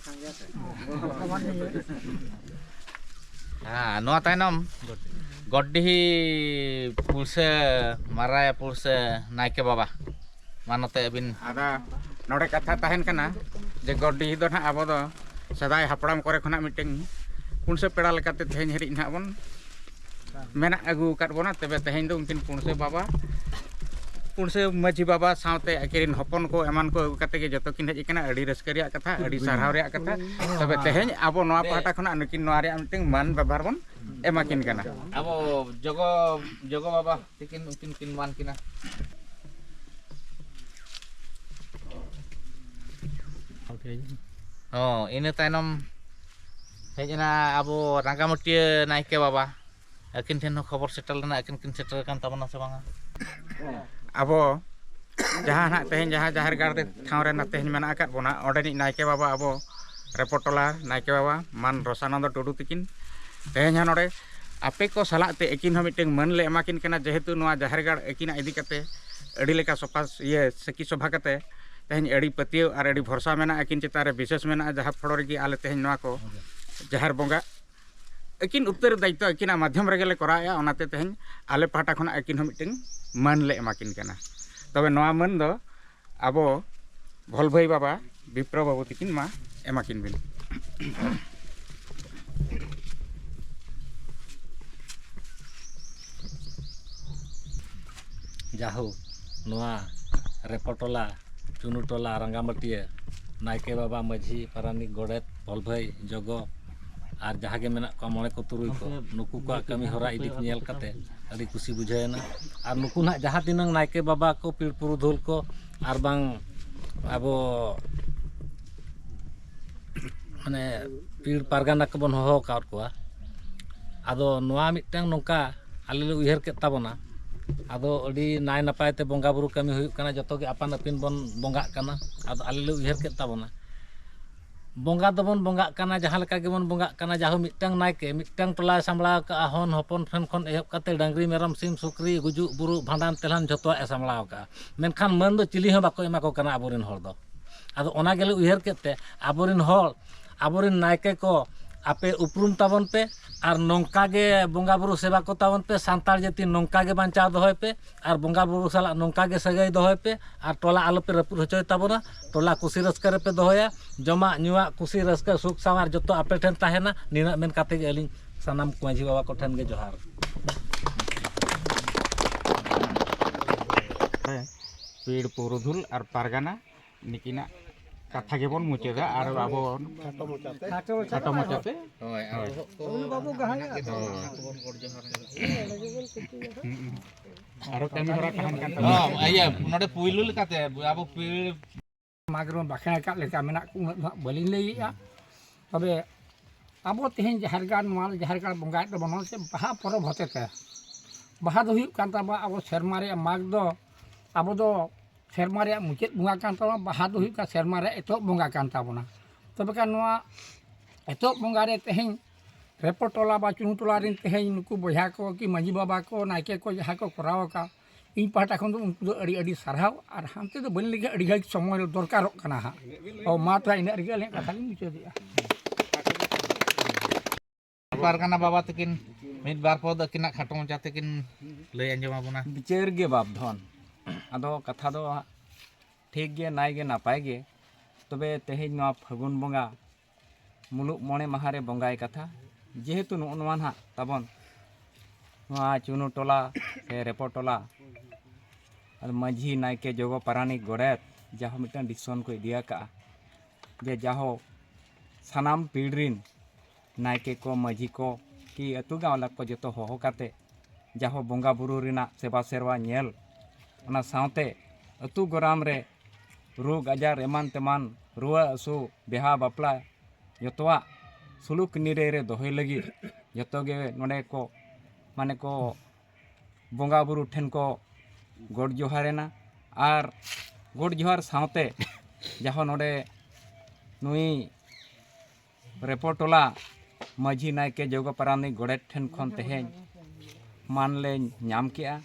ᱦᱮᱸ, ᱱᱚᱣᱟ ᱛᱟᱭᱱᱚᱢ ᱜᱚᱰᱰᱤᱦᱤ ᱯᱩᱲᱥᱟᱹ, ᱢᱟᱨᱟᱭᱟ ᱯᱩᱲᱥᱟᱹ ᱱᱟᱭᱠᱮ ᱵᱟᱵᱟ, ᱢᱟ ᱱᱚᱛᱮ ᱟᱹᱵᱤᱱ᱾ ᱟᱫᱚ ᱱᱚᱰᱮ ᱠᱟᱛᱷᱟ ᱛᱟᱦᱮᱱ ᱠᱟᱱᱟ ᱡᱮ ᱜᱚᱰᱰᱤᱦᱤ ᱫᱚ ᱱᱟᱦᱟᱜ ᱟᱵᱚ ᱫᱚ ᱥᱮᱫᱟᱭ ᱦᱟᱯᱲᱟᱢ ᱠᱚᱨᱮ ᱠᱷᱚᱱᱟᱜ ᱢᱤᱫᱴᱮᱱ ᱯᱩᱲᱥᱟᱹ ᱯᱮᱲᱟ ᱞᱮᱠᱟᱛᱮ ᱛᱮᱦᱮᱧ ᱦᱟᱹᱨᱤᱡ ᱱᱟᱦᱟᱜ ᱵᱚᱱ ᱢᱮᱱᱟᱜ ᱟᱹᱜᱩ ᱟᱠᱟᱫ ᱵᱚᱱᱟ᱾ ᱛᱚᱵᱮ ᱛᱮᱦᱮᱧ ᱫᱚ ᱩᱱᱠᱤᱱ ᱯᱩᱲᱥᱟᱹ ᱵᱟᱵᱟ, ᱯᱩᱲᱥᱟᱹ ᱢᱟᱹᱡᱷᱤ ᱵᱟᱵᱟ ᱥᱟᱶᱛᱮ ᱟᱹᱠᱤᱱ ᱨᱮᱱ ᱦᱚᱯᱚᱱ ᱠᱚ ᱮᱢᱟᱱ ᱠᱚ ᱟᱹᱜᱩ ᱠᱟᱛᱮ ᱜᱮ ᱡᱚᱛᱚ ᱠᱤᱱ ᱦᱮᱡ ᱟᱠᱟᱱᱟ᱾ ᱟᱹᱰᱤ ᱨᱟᱹᱥᱠᱟᱹ ᱨᱮᱭᱟᱜ ᱠᱟᱛᱷᱟ, ᱟᱹᱰᱤ ᱥᱟᱨᱦᱟᱣ ᱨᱮᱭᱟᱜ ᱠᱟᱛᱷᱟ᱾ ᱛᱚᱵᱮ ᱛᱮᱦᱮᱧ ᱟᱵᱚ ᱱᱚᱣᱟ ᱯᱟᱦᱴᱟ ᱠᱷᱚᱱᱟᱜ ᱱᱩᱠᱤᱱ ᱱᱚᱣᱟ ᱨᱮᱭᱟᱜ ᱢᱤᱫᱴᱮᱱ ᱢᱟᱹᱱ ᱵᱮᱵᱷᱟᱨ ᱵᱚᱱ ᱮᱢᱟ ᱠᱤᱱ ᱠᱟᱱᱟ᱾ ᱟᱵᱚ ᱡᱚᱜᱚ, ᱡᱚᱜᱚ ᱵᱟᱵᱟ ᱛᱤᱠᱤᱱ ᱩᱱᱠᱤᱱ ᱠᱤᱱ ᱢᱟᱹᱱ ᱠᱤᱱᱟ᱾ ᱦᱚᱸ, ᱤᱱᱟᱹ ᱛᱟᱭᱱᱚᱢ ᱦᱮᱡ ᱮᱱᱟ ᱟᱵᱚ ᱨᱟᱸᱜᱟᱢᱟᱹᱴᱤᱭᱟᱹ ᱱᱟᱭᱠᱮ ᱵᱟᱵᱟ᱾ ᱟᱹᱠᱤᱱ ᱴᱷᱮᱱ ᱦᱚᱸ ᱠᱷᱚᱵᱚᱨ ᱥᱮᱴᱮᱨ ᱞᱮᱱᱟ, ᱟᱹᱠᱤᱱ ᱠᱤᱱ ᱥᱮᱴᱮᱨ ᱟᱠᱟᱱ ᱛᱟᱵᱚᱱᱟ ᱥᱮ ᱵᱟᱝᱟ? ᱟᱵᱚ ᱡᱟᱦᱟᱸ ᱱᱟᱦᱟᱜ ᱛᱮᱦᱮᱧ ᱡᱟᱦᱟᱸ ᱡᱟᱦᱮᱨ ᱜᱟᱲ ᱨᱮ ᱴᱷᱟᱶ ᱨᱮ ᱱᱟᱜ ᱛᱮᱦᱮᱧ ᱢᱮᱱᱟᱜ ᱟᱠᱟᱫ ᱵᱚᱱᱟ, ᱚᱸᱰᱮᱱᱤᱡ ᱱᱟᱭᱠᱮ ᱵᱟᱵᱟ ᱟᱵᱚ ᱨᱮᱯᱚᱴ ᱴᱚᱞᱟ ᱱᱟᱭᱠᱮ ᱵᱟᱵᱟ ᱢᱟᱱ ᱨᱚᱥᱟᱱᱚᱱᱫᱚ ᱴᱩᱰᱩ ᱛᱤᱠᱤᱱ ᱛᱮᱦᱮᱧ ᱦᱚᱸ ᱱᱚᱰᱮ ᱟᱯᱮ ᱠᱚ ᱥᱟᱞᱟᱜ ᱛᱮ ᱟᱹᱠᱤᱱ ᱦᱚᱸ ᱢᱤᱫᱴᱮᱱ ᱢᱟᱹᱱ ᱞᱮ ᱮᱢᱟ ᱠᱤᱱ ᱠᱟᱱᱟ, ᱡᱮᱦᱮᱛᱩ ᱱᱚᱣᱟ ᱡᱟᱦᱮᱨ ᱜᱟᱲ ᱟᱹᱠᱤᱱᱟᱜ ᱤᱫᱤ ᱠᱟᱛᱮ ᱟᱹᱰᱤ ᱞᱮᱠᱟ ᱥᱚᱯᱷᱟ, ᱤᱭᱟᱹ, ᱥᱟᱹᱠᱷᱤ ᱥᱚᱵᱷᱟ ᱠᱟᱛᱮ ᱛᱮᱦᱮᱧ ᱟᱹᱰᱤ ᱯᱟᱹᱛᱭᱟᱹᱣ ᱟᱨ ᱟᱹᱰᱤ ᱵᱷᱚᱨᱥᱟ ᱢᱮᱱᱟᱜᱼᱟ ᱟᱹᱠᱤᱱ ᱪᱮᱛᱟᱱ ᱨᱮ, ᱵᱤᱥᱮᱥ ᱢᱮᱱᱟᱜᱼᱟ, ᱡᱟᱦᱟᱸ ᱯᱷᱚᱲᱚ ᱨᱮᱜᱮ ᱟᱞᱮ ᱛᱮᱦᱮᱧ ᱱᱚᱣᱟ ᱠᱚ ᱡᱟᱦᱮᱨ ᱵᱚᱸᱜᱟ ᱟᱹᱠᱤᱱ ᱩᱛᱟᱹᱨ ᱫᱟᱭᱤᱛᱛᱚ ᱟᱹᱠᱤᱱᱟᱜ ᱢᱟᱫᱽᱫᱷᱚᱢ ᱨᱮᱜᱮ ᱞᱮ ᱠᱚᱨᱟᱣᱮᱫᱼᱟ᱾ ᱚᱱᱟᱛᱮ ᱛᱮᱦᱮᱧ ᱟᱞᱮ ᱯᱟᱦᱴᱟ ᱠᱷᱚᱱᱟᱜ ᱟᱹᱠᱤᱱ ᱦᱚᱸ ᱢᱤᱫᱴᱮᱱ ᱢᱟᱹᱱ ᱞᱮ ᱮᱢᱟ ᱠᱤᱱ ᱠᱟᱱᱟ᱾ ᱛᱚᱵᱮ ᱱᱚᱣᱟ ᱢᱟᱹᱱ ᱫᱚ ᱟᱵᱚ ᱵᱷᱚᱞ ᱵᱷᱟᱹᱭ ᱵᱟᱵᱟ ᱵᱤᱯᱨᱚ ᱵᱟᱹᱵᱩ ᱛᱤᱠᱤᱱ ᱢᱟ ᱮᱢᱟ ᱠᱤᱱ ᱵᱤᱱ᱾ ᱡᱟᱦᱳ, ᱱᱚᱣᱟ ᱨᱮᱯᱚᱴᱚᱞᱟ, ᱪᱩᱱᱩᱴᱚᱞᱟ, ᱨᱟᱸᱜᱟᱢᱟᱹᱴᱤᱭᱟᱹ ᱱᱟᱭᱠᱮ ᱵᱟᱵᱟ, ᱢᱟᱹᱡᱷᱤ, ᱯᱟᱨᱟᱱᱤᱠ, ᱜᱚᱰᱮᱛ, ᱵᱷᱚᱞᱵᱷᱟᱹᱭ, ᱡᱚᱜᱚ ᱟᱨ ᱡᱟᱦᱟᱸ ᱜᱮ ᱢᱮᱱᱟᱜ ᱠᱚᱣᱟ, ᱢᱚᱬᱮ ᱠᱚ ᱛᱩᱨᱩᱭ ᱠᱚ, ᱱᱩᱠᱩ ᱠᱚᱣᱟᱜ ᱠᱟᱹᱢᱤ ᱦᱚᱨᱟ ᱤᱫᱤ ᱧᱮᱞ ᱠᱟᱛᱮ ᱟᱹᱰᱤ ᱠᱩᱥᱤ ᱵᱩᱡᱷᱟᱹᱣ ᱮᱱᱟ᱾ ᱟᱨ ᱱᱩᱠᱩ ᱱᱟᱦᱟᱜ ᱡᱟᱦᱟᱸ ᱛᱤᱱᱟᱹᱝ ᱱᱟᱭᱠᱮ ᱵᱟᱵᱟ ᱠᱚ, ᱯᱤᱲ ᱯᱩᱨᱩᱫᱷᱩᱞ ᱠᱚ, ᱟᱨ ᱵᱟᱝ ᱟᱵᱚ ᱢᱟᱱᱮ ᱯᱤᱲ ᱯᱟᱨᱜᱟᱱᱟ ᱠᱚᱵᱚᱱ ᱦᱚᱦᱚ ᱟᱠᱟᱫ ᱠᱚᱣᱟ᱾ ᱟᱫᱚ ᱱᱚᱣᱟ ᱢᱤᱫᱴᱟᱝ ᱱᱚᱝᱠᱟ ᱟᱞᱮ ᱞᱮ ᱩᱭᱦᱟᱹᱨ ᱠᱮᱫ ᱛᱟᱵᱚᱱᱟ᱾ ᱟᱫᱚ ᱟᱹᱰᱤ ᱱᱟᱭ ᱱᱟᱯᱟᱭ ᱛᱮ ᱵᱚᱸᱜᱟ ᱵᱩᱨᱩ ᱠᱟᱹᱢᱤ ᱦᱩᱭᱩᱜ ᱠᱟᱱᱟ, ᱡᱚᱛᱚ ᱜᱮ ᱟᱯᱟᱱ ᱟᱹᱯᱤᱱ ᱵᱚᱱ ᱵᱚᱸᱜᱟᱜ ᱠᱟᱱᱟ᱾ ᱟᱫᱚ ᱟᱞᱮ ᱞᱮ ᱩᱭᱦᱟᱹᱨ ᱠᱮᱫ ᱛᱟᱵᱚᱱᱟ, ᱵᱚᱸᱜᱟ ᱫᱚᱵᱚᱱ ᱵᱚᱸᱜᱟᱜ ᱠᱟᱱᱟ, ᱡᱟᱦᱟᱸ ᱞᱮᱠᱟ ᱜᱮᱵᱚᱱ ᱵᱚᱸᱜᱟᱜ ᱠᱟᱱᱟ, ᱡᱟᱦᱳ ᱢᱤᱫᱴᱟᱝ ᱱᱟᱭᱠᱮ ᱢᱤᱫᱴᱟᱝ ᱴᱚᱞᱟᱭ ᱥᱟᱢᱵᱲᱟᱣ ᱠᱟᱜᱼᱟ, ᱦᱚᱱ ᱦᱚᱯᱚᱱ ᱴᱷᱮᱱ ᱠᱷᱚᱱ ᱮᱦᱚᱵ ᱠᱟᱛᱮ ᱰᱟᱹᱝᱨᱤ ᱢᱮᱨᱚᱢ ᱥᱤᱢ ᱥᱩᱠᱨᱤ ᱜᱩᱡᱩᱜ ᱵᱩᱨᱩᱜ ᱵᱷᱟᱸᱰᱟᱱ ᱛᱮᱞᱦᱟᱱ ᱡᱷᱚᱛᱚᱣᱟᱜ ᱮ ᱥᱟᱢᱵᱲᱟᱣ ᱠᱟᱜᱼᱟ, ᱢᱮᱱᱠᱷᱟᱱ ᱢᱟᱹᱱ ᱫᱚ ᱪᱤᱞᱤ ᱦᱚᱸ ᱵᱟᱠᱚ ᱮᱢᱟ ᱠᱚ ᱠᱟᱱᱟ ᱟᱵᱚᱨᱮᱱ ᱦᱚᱲ ᱫᱚ᱾ ᱟᱫᱚ ᱚᱱᱟ ᱜᱮᱞᱮ ᱩᱭᱦᱟᱹᱨ ᱠᱮᱫ ᱛᱮ ᱟᱵᱚᱨᱮᱱ ᱦᱚᱲ, ᱟᱵᱚᱨᱮᱱ ᱱᱟᱭᱠᱮ ᱠᱚ ᱟᱯᱮ ᱩᱯᱨᱩᱢ ᱛᱟᱵᱚᱱ ᱯᱮ ᱟᱨ ᱱᱚᱝᱠᱟ ᱜᱮ ᱵᱚᱸᱜᱟ ᱵᱩᱨᱩ ᱥᱮᱵᱟ ᱠᱚ ᱛᱟᱵᱚᱱ ᱯᱮ, ᱥᱟᱱᱛᱟᱲ ᱡᱟᱹᱛᱤ ᱱᱚᱝᱠᱟ ᱜᱮ ᱵᱟᱧᱪᱟᱣ ᱫᱚᱦᱚᱭ ᱯᱮ᱾ ᱟᱨ ᱵᱚᱸᱜᱟ ᱵᱩᱨᱩ ᱥᱟᱞᱟᱜ ᱱᱚᱝᱠᱟ ᱜᱮ ᱥᱟᱹᱜᱟᱹᱭ ᱫᱚᱦᱚᱭ ᱯᱮ ᱟᱨ ᱴᱚᱞᱟ ᱟᱞᱚᱯᱮ ᱨᱟᱹᱯᱩᱫ ᱦᱚᱪᱚᱭ ᱛᱟᱵᱚᱱᱟ᱾ ᱴᱚᱞᱟ ᱠᱩᱥᱤ ᱨᱟᱹᱥᱠᱟᱹ ᱨᱮᱯᱮ ᱫᱚᱦᱚᱭᱟ, ᱡᱚᱢᱟᱜ ᱧᱩᱣᱟᱜ ᱠᱩᱥᱤ ᱨᱟᱹᱥᱠᱟᱹ ᱥᱩᱠ ᱥᱟᱶᱟᱨ ᱡᱚᱛᱚ ᱟᱯᱮ ᱴᱷᱮᱱ ᱛᱟᱦᱮᱱᱟ᱾ ᱱᱤᱱᱟᱹᱜ ᱢᱮᱱ ᱠᱟᱛᱮ ᱜᱮ ᱟᱹᱞᱤᱧ ᱥᱟᱱᱟᱢ ᱢᱟᱹᱡᱷᱤ ᱵᱟᱵᱟ ᱠᱚᱴᱷᱮᱱ ᱜᱮ ᱡᱚᱦᱟᱨ᱾ ᱯᱤᱲ ᱯᱩᱨᱩᱫᱷᱩᱞ ᱟᱨ ᱯᱟᱨᱜᱟᱱᱟ ᱱᱤᱠᱤᱱᱟᱜ ᱠᱟᱛᱷᱟ ᱜᱮᱵᱚᱱ ᱢᱩᱪᱟᱹᱫᱟ ᱟᱨ ᱟᱵᱚ ᱠᱷᱟᱴᱚ ᱢᱟᱪᱷᱟᱛᱮ᱾ ᱦᱳᱭ, ᱟᱨ ᱦᱳᱭ᱾ ᱵᱚᱦᱚᱜ ᱠᱚ ᱦᱳᱭ᱾ ᱟᱨᱚ ᱠᱟᱹᱢᱤ ᱦᱚᱨᱟ ᱛᱟᱦᱮᱱ ᱠᱟᱱ ᱛᱟᱵᱚᱱᱟ᱾ ᱦᱚᱸ, ᱤᱭᱟᱹ, ᱱᱚᱰᱮ ᱯᱩᱭᱞᱩ ᱞᱮᱠᱟᱛᱮ ᱟᱵᱚ ᱯᱤᱲ ᱢᱟᱜᱽ ᱨᱮ ᱵᱟᱠᱷᱮᱬ ᱟᱠᱟᱫ ᱞᱮᱠᱟ ᱢᱮᱱᱟᱜ ᱠᱚ, ᱩᱱᱟᱹᱜ ᱫᱚ ᱦᱟᱸᱜ ᱵᱟᱹᱞᱤᱧ ᱞᱟᱹᱭᱮᱜᱼᱟ᱾ ᱛᱚᱵᱮ ᱟᱵᱚ ᱛᱮᱦᱮᱧ ᱡᱟᱦᱮᱨ ᱜᱟᱲ, ᱱᱚᱣᱟ ᱡᱟᱦᱮᱨ ᱜᱟᱲ ᱵᱚᱸᱜᱟᱭᱮᱫ ᱛᱟᱵᱚᱱᱟ ᱥᱮ ᱵᱟᱦᱟ ᱯᱚᱨᱚᱵᱽ ᱦᱚᱛᱮᱛᱮ, ᱵᱟᱦᱟ ᱫᱚ ᱦᱩᱭᱩᱜ ᱠᱟᱱ ᱛᱟᱵᱚᱱᱟ ᱟᱵᱚ ᱥᱮᱨᱢᱟ ᱨᱮᱭᱟᱜ ᱢᱟᱜᱽ ᱫᱚ, ᱟᱵᱚ ᱫᱚ ᱥᱮᱨᱢᱟ ᱨᱮᱭᱟᱜ ᱢᱩᱪᱟᱹᱫ ᱵᱚᱸᱜᱟ ᱠᱟᱱ ᱛᱟᱵᱚᱱᱟ, ᱵᱟᱦᱟ ᱫᱚ ᱦᱩᱭᱩᱜ ᱠᱟᱱᱟ ᱥᱮᱨᱢᱟ ᱨᱮᱭᱟᱜ ᱮᱛᱚᱦᱚᱵ ᱵᱚᱸᱜᱟ ᱠᱟᱱ ᱛᱟᱵᱚᱱᱟ᱾ ᱛᱚᱵᱮ ᱠᱷᱟᱱ ᱱᱚᱣᱟ ᱮᱛᱚᱦᱚᱵ ᱵᱚᱸᱜᱟ ᱨᱮ ᱛᱮᱦᱮᱧ ᱨᱮᱯᱚ ᱴᱚᱞᱟ ᱵᱟ ᱪᱩᱱᱩ ᱴᱚᱞᱟ ᱨᱮᱱ ᱛᱮᱦᱮᱧ ᱱᱩᱠᱩ ᱵᱚᱭᱦᱟ ᱠᱚ ᱠᱤ ᱢᱟᱹᱡᱷᱤ ᱵᱟᱵᱟ ᱠᱚ, ᱱᱟᱭᱠᱮ ᱠᱚ ᱡᱟᱦᱟᱸ ᱠᱚ ᱠᱚᱨᱟᱣ ᱟᱠᱟᱫ, ᱤᱧ ᱯᱟᱦᱴᱟ ᱠᱷᱚᱱ ᱫᱚ ᱩᱱᱠᱩ ᱫᱚ ᱟᱹᱰᱤ ᱟᱹᱰᱤ ᱥᱟᱨᱦᱟᱣ᱾ ᱟᱨ ᱦᱟᱱᱛᱮ ᱫᱚ ᱵᱟᱹᱧ ᱞᱟᱹᱭ ᱠᱮᱫᱟ, ᱟᱹᱰᱤ ᱜᱷᱟᱹᱲᱤᱡ ᱥᱚᱢᱚᱭ ᱫᱚᱨᱠᱟᱨᱚᱜ ᱠᱟᱱᱟ ᱦᱟᱸᱜ᱾ ᱚ, ᱢᱟ ᱛᱚᱵᱮ ᱤᱱᱟᱹᱜ ᱨᱮᱜᱮ ᱟᱹᱞᱤᱧᱟᱜ ᱠᱟᱛᱷᱟ ᱞᱤᱧ ᱢᱩᱪᱟᱹᱫᱮᱜᱼᱟ᱾ ᱯᱟᱨᱜᱟᱱᱟ ᱵᱟᱵᱟ ᱛᱟᱹᱠᱤᱱ ᱢᱤᱫ ᱵᱟᱨ ᱯᱚᱫ ᱟᱹᱠᱤᱱᱟᱜ ᱠᱷᱟᱴᱚ ᱢᱚᱪᱟ ᱛᱮᱠᱤᱱ ᱞᱟᱹᱭ ᱟᱸᱡᱚᱢ ᱟᱵᱚᱱᱟ᱾ ᱵᱤᱪᱟᱹᱨ ᱜᱮ ᱵᱟᱯ ᱫᱷᱚᱱ᱾ ᱟᱫᱚ ᱠᱟᱛᱷᱟ ᱫᱚ ᱦᱟᱸᱜ ᱴᱷᱤᱠ ᱜᱮ, ᱱᱟᱭ ᱜᱮ, ᱱᱟᱯᱟᱭ ᱜᱮ᱾ ᱛᱚᱵᱮ ᱛᱮᱦᱮᱧ ᱱᱚᱣᱟ ᱯᱷᱟᱹᱜᱩᱱ ᱵᱚᱸᱜᱟ ᱢᱩᱞᱩᱜ ᱢᱚᱬᱮ ᱢᱟᱦᱟ ᱨᱮ ᱵᱚᱸᱜᱟᱭ ᱠᱟᱛᱷᱟ, ᱡᱮᱦᱮᱛᱩ ᱱᱚᱜᱼᱚ ᱱᱚᱣᱟ ᱱᱟᱦᱟᱜ ᱛᱟᱵᱚᱱ ᱱᱚᱣᱟ ᱪᱩᱱᱩ ᱴᱚᱞᱟ ᱥᱮ ᱨᱮᱯᱚ ᱴᱚᱞᱟ ᱟᱫᱚ ᱢᱟᱹᱡᱷᱤ, ᱱᱟᱭᱠᱮ, ᱡᱚᱜᱚ ᱯᱟᱨᱟᱱᱤᱠ, ᱜᱚᱰᱮᱛ ᱡᱟᱦᱳ ᱢᱤᱫᱴᱟᱝ ᱰᱤᱥᱤᱥᱚᱱ ᱠᱚ ᱤᱫᱤ ᱟᱠᱟᱫᱼᱟ ᱡᱮ ᱡᱟᱦᱳ ᱥᱟᱱᱟᱢ ᱯᱤᱲ ᱨᱤᱱ ᱱᱟᱭᱠᱮ ᱠᱚ, ᱢᱟᱹᱡᱷᱤ ᱠᱚ, ᱠᱤ ᱟᱹᱛᱩ ᱜᱟᱶᱞᱟ ᱠᱚ ᱡᱚᱛᱚ ᱦᱚᱦᱚ ᱠᱟᱛᱮ ᱡᱟᱦᱳ ᱵᱚᱸᱜᱟ ᱵᱩᱨᱩ ᱨᱮᱱᱟᱜ ᱥᱮᱵᱟ ᱥᱮᱨᱣᱟ ᱧᱮᱞ, ᱚᱱᱟ ᱥᱟᱶᱛᱮ ᱟᱹᱛᱩ ᱜᱚᱨᱟᱢ ᱨᱮ ᱨᱳᱜᱽ ᱟᱡᱟᱨ ᱮᱢᱟᱱ ᱛᱮᱢᱟᱱ, ᱨᱩᱣᱟᱹ ᱦᱟᱹᱥᱩ, ᱵᱤᱦᱟ ᱵᱟᱯᱞᱟ, ᱡᱚᱛᱚᱣᱟᱜ ᱥᱩᱞᱩᱠ ᱱᱤᱨᱟᱹᱭ ᱨᱮ ᱫᱚᱦᱚᱭ ᱞᱟᱹᱜᱤᱫ ᱡᱚᱛᱚ ᱜᱮ ᱱᱚᱰᱮ ᱠᱚ, ᱢᱟᱱᱮ ᱠᱚ, ᱵᱚᱸᱜᱟ ᱵᱩᱨᱩ ᱴᱷᱮᱱ ᱠᱚ ᱜᱚᱰ ᱡᱚᱦᱟᱨ ᱮᱱᱟ᱾ ᱟᱨ ᱜᱚᱰ ᱡᱚᱦᱟᱨ ᱥᱟᱶᱛᱮ ᱡᱟᱦᱳ ᱱᱚᱰᱮ ᱱᱩᱭ ᱨᱮᱯᱚ ᱴᱚᱞᱟ ᱢᱟᱹᱡᱷᱤ, ᱱᱟᱭᱠᱮ, ᱡᱚᱜᱚ ᱯᱟᱨᱟᱱᱤᱠ, ᱜᱚᱰᱮᱛ ᱴᱷᱮᱱ ᱠᱷᱚᱱ ᱛᱮᱦᱮᱧ ᱢᱟᱱ ᱞᱮ ᱧᱟᱢ ᱠᱮᱜᱼᱟ᱾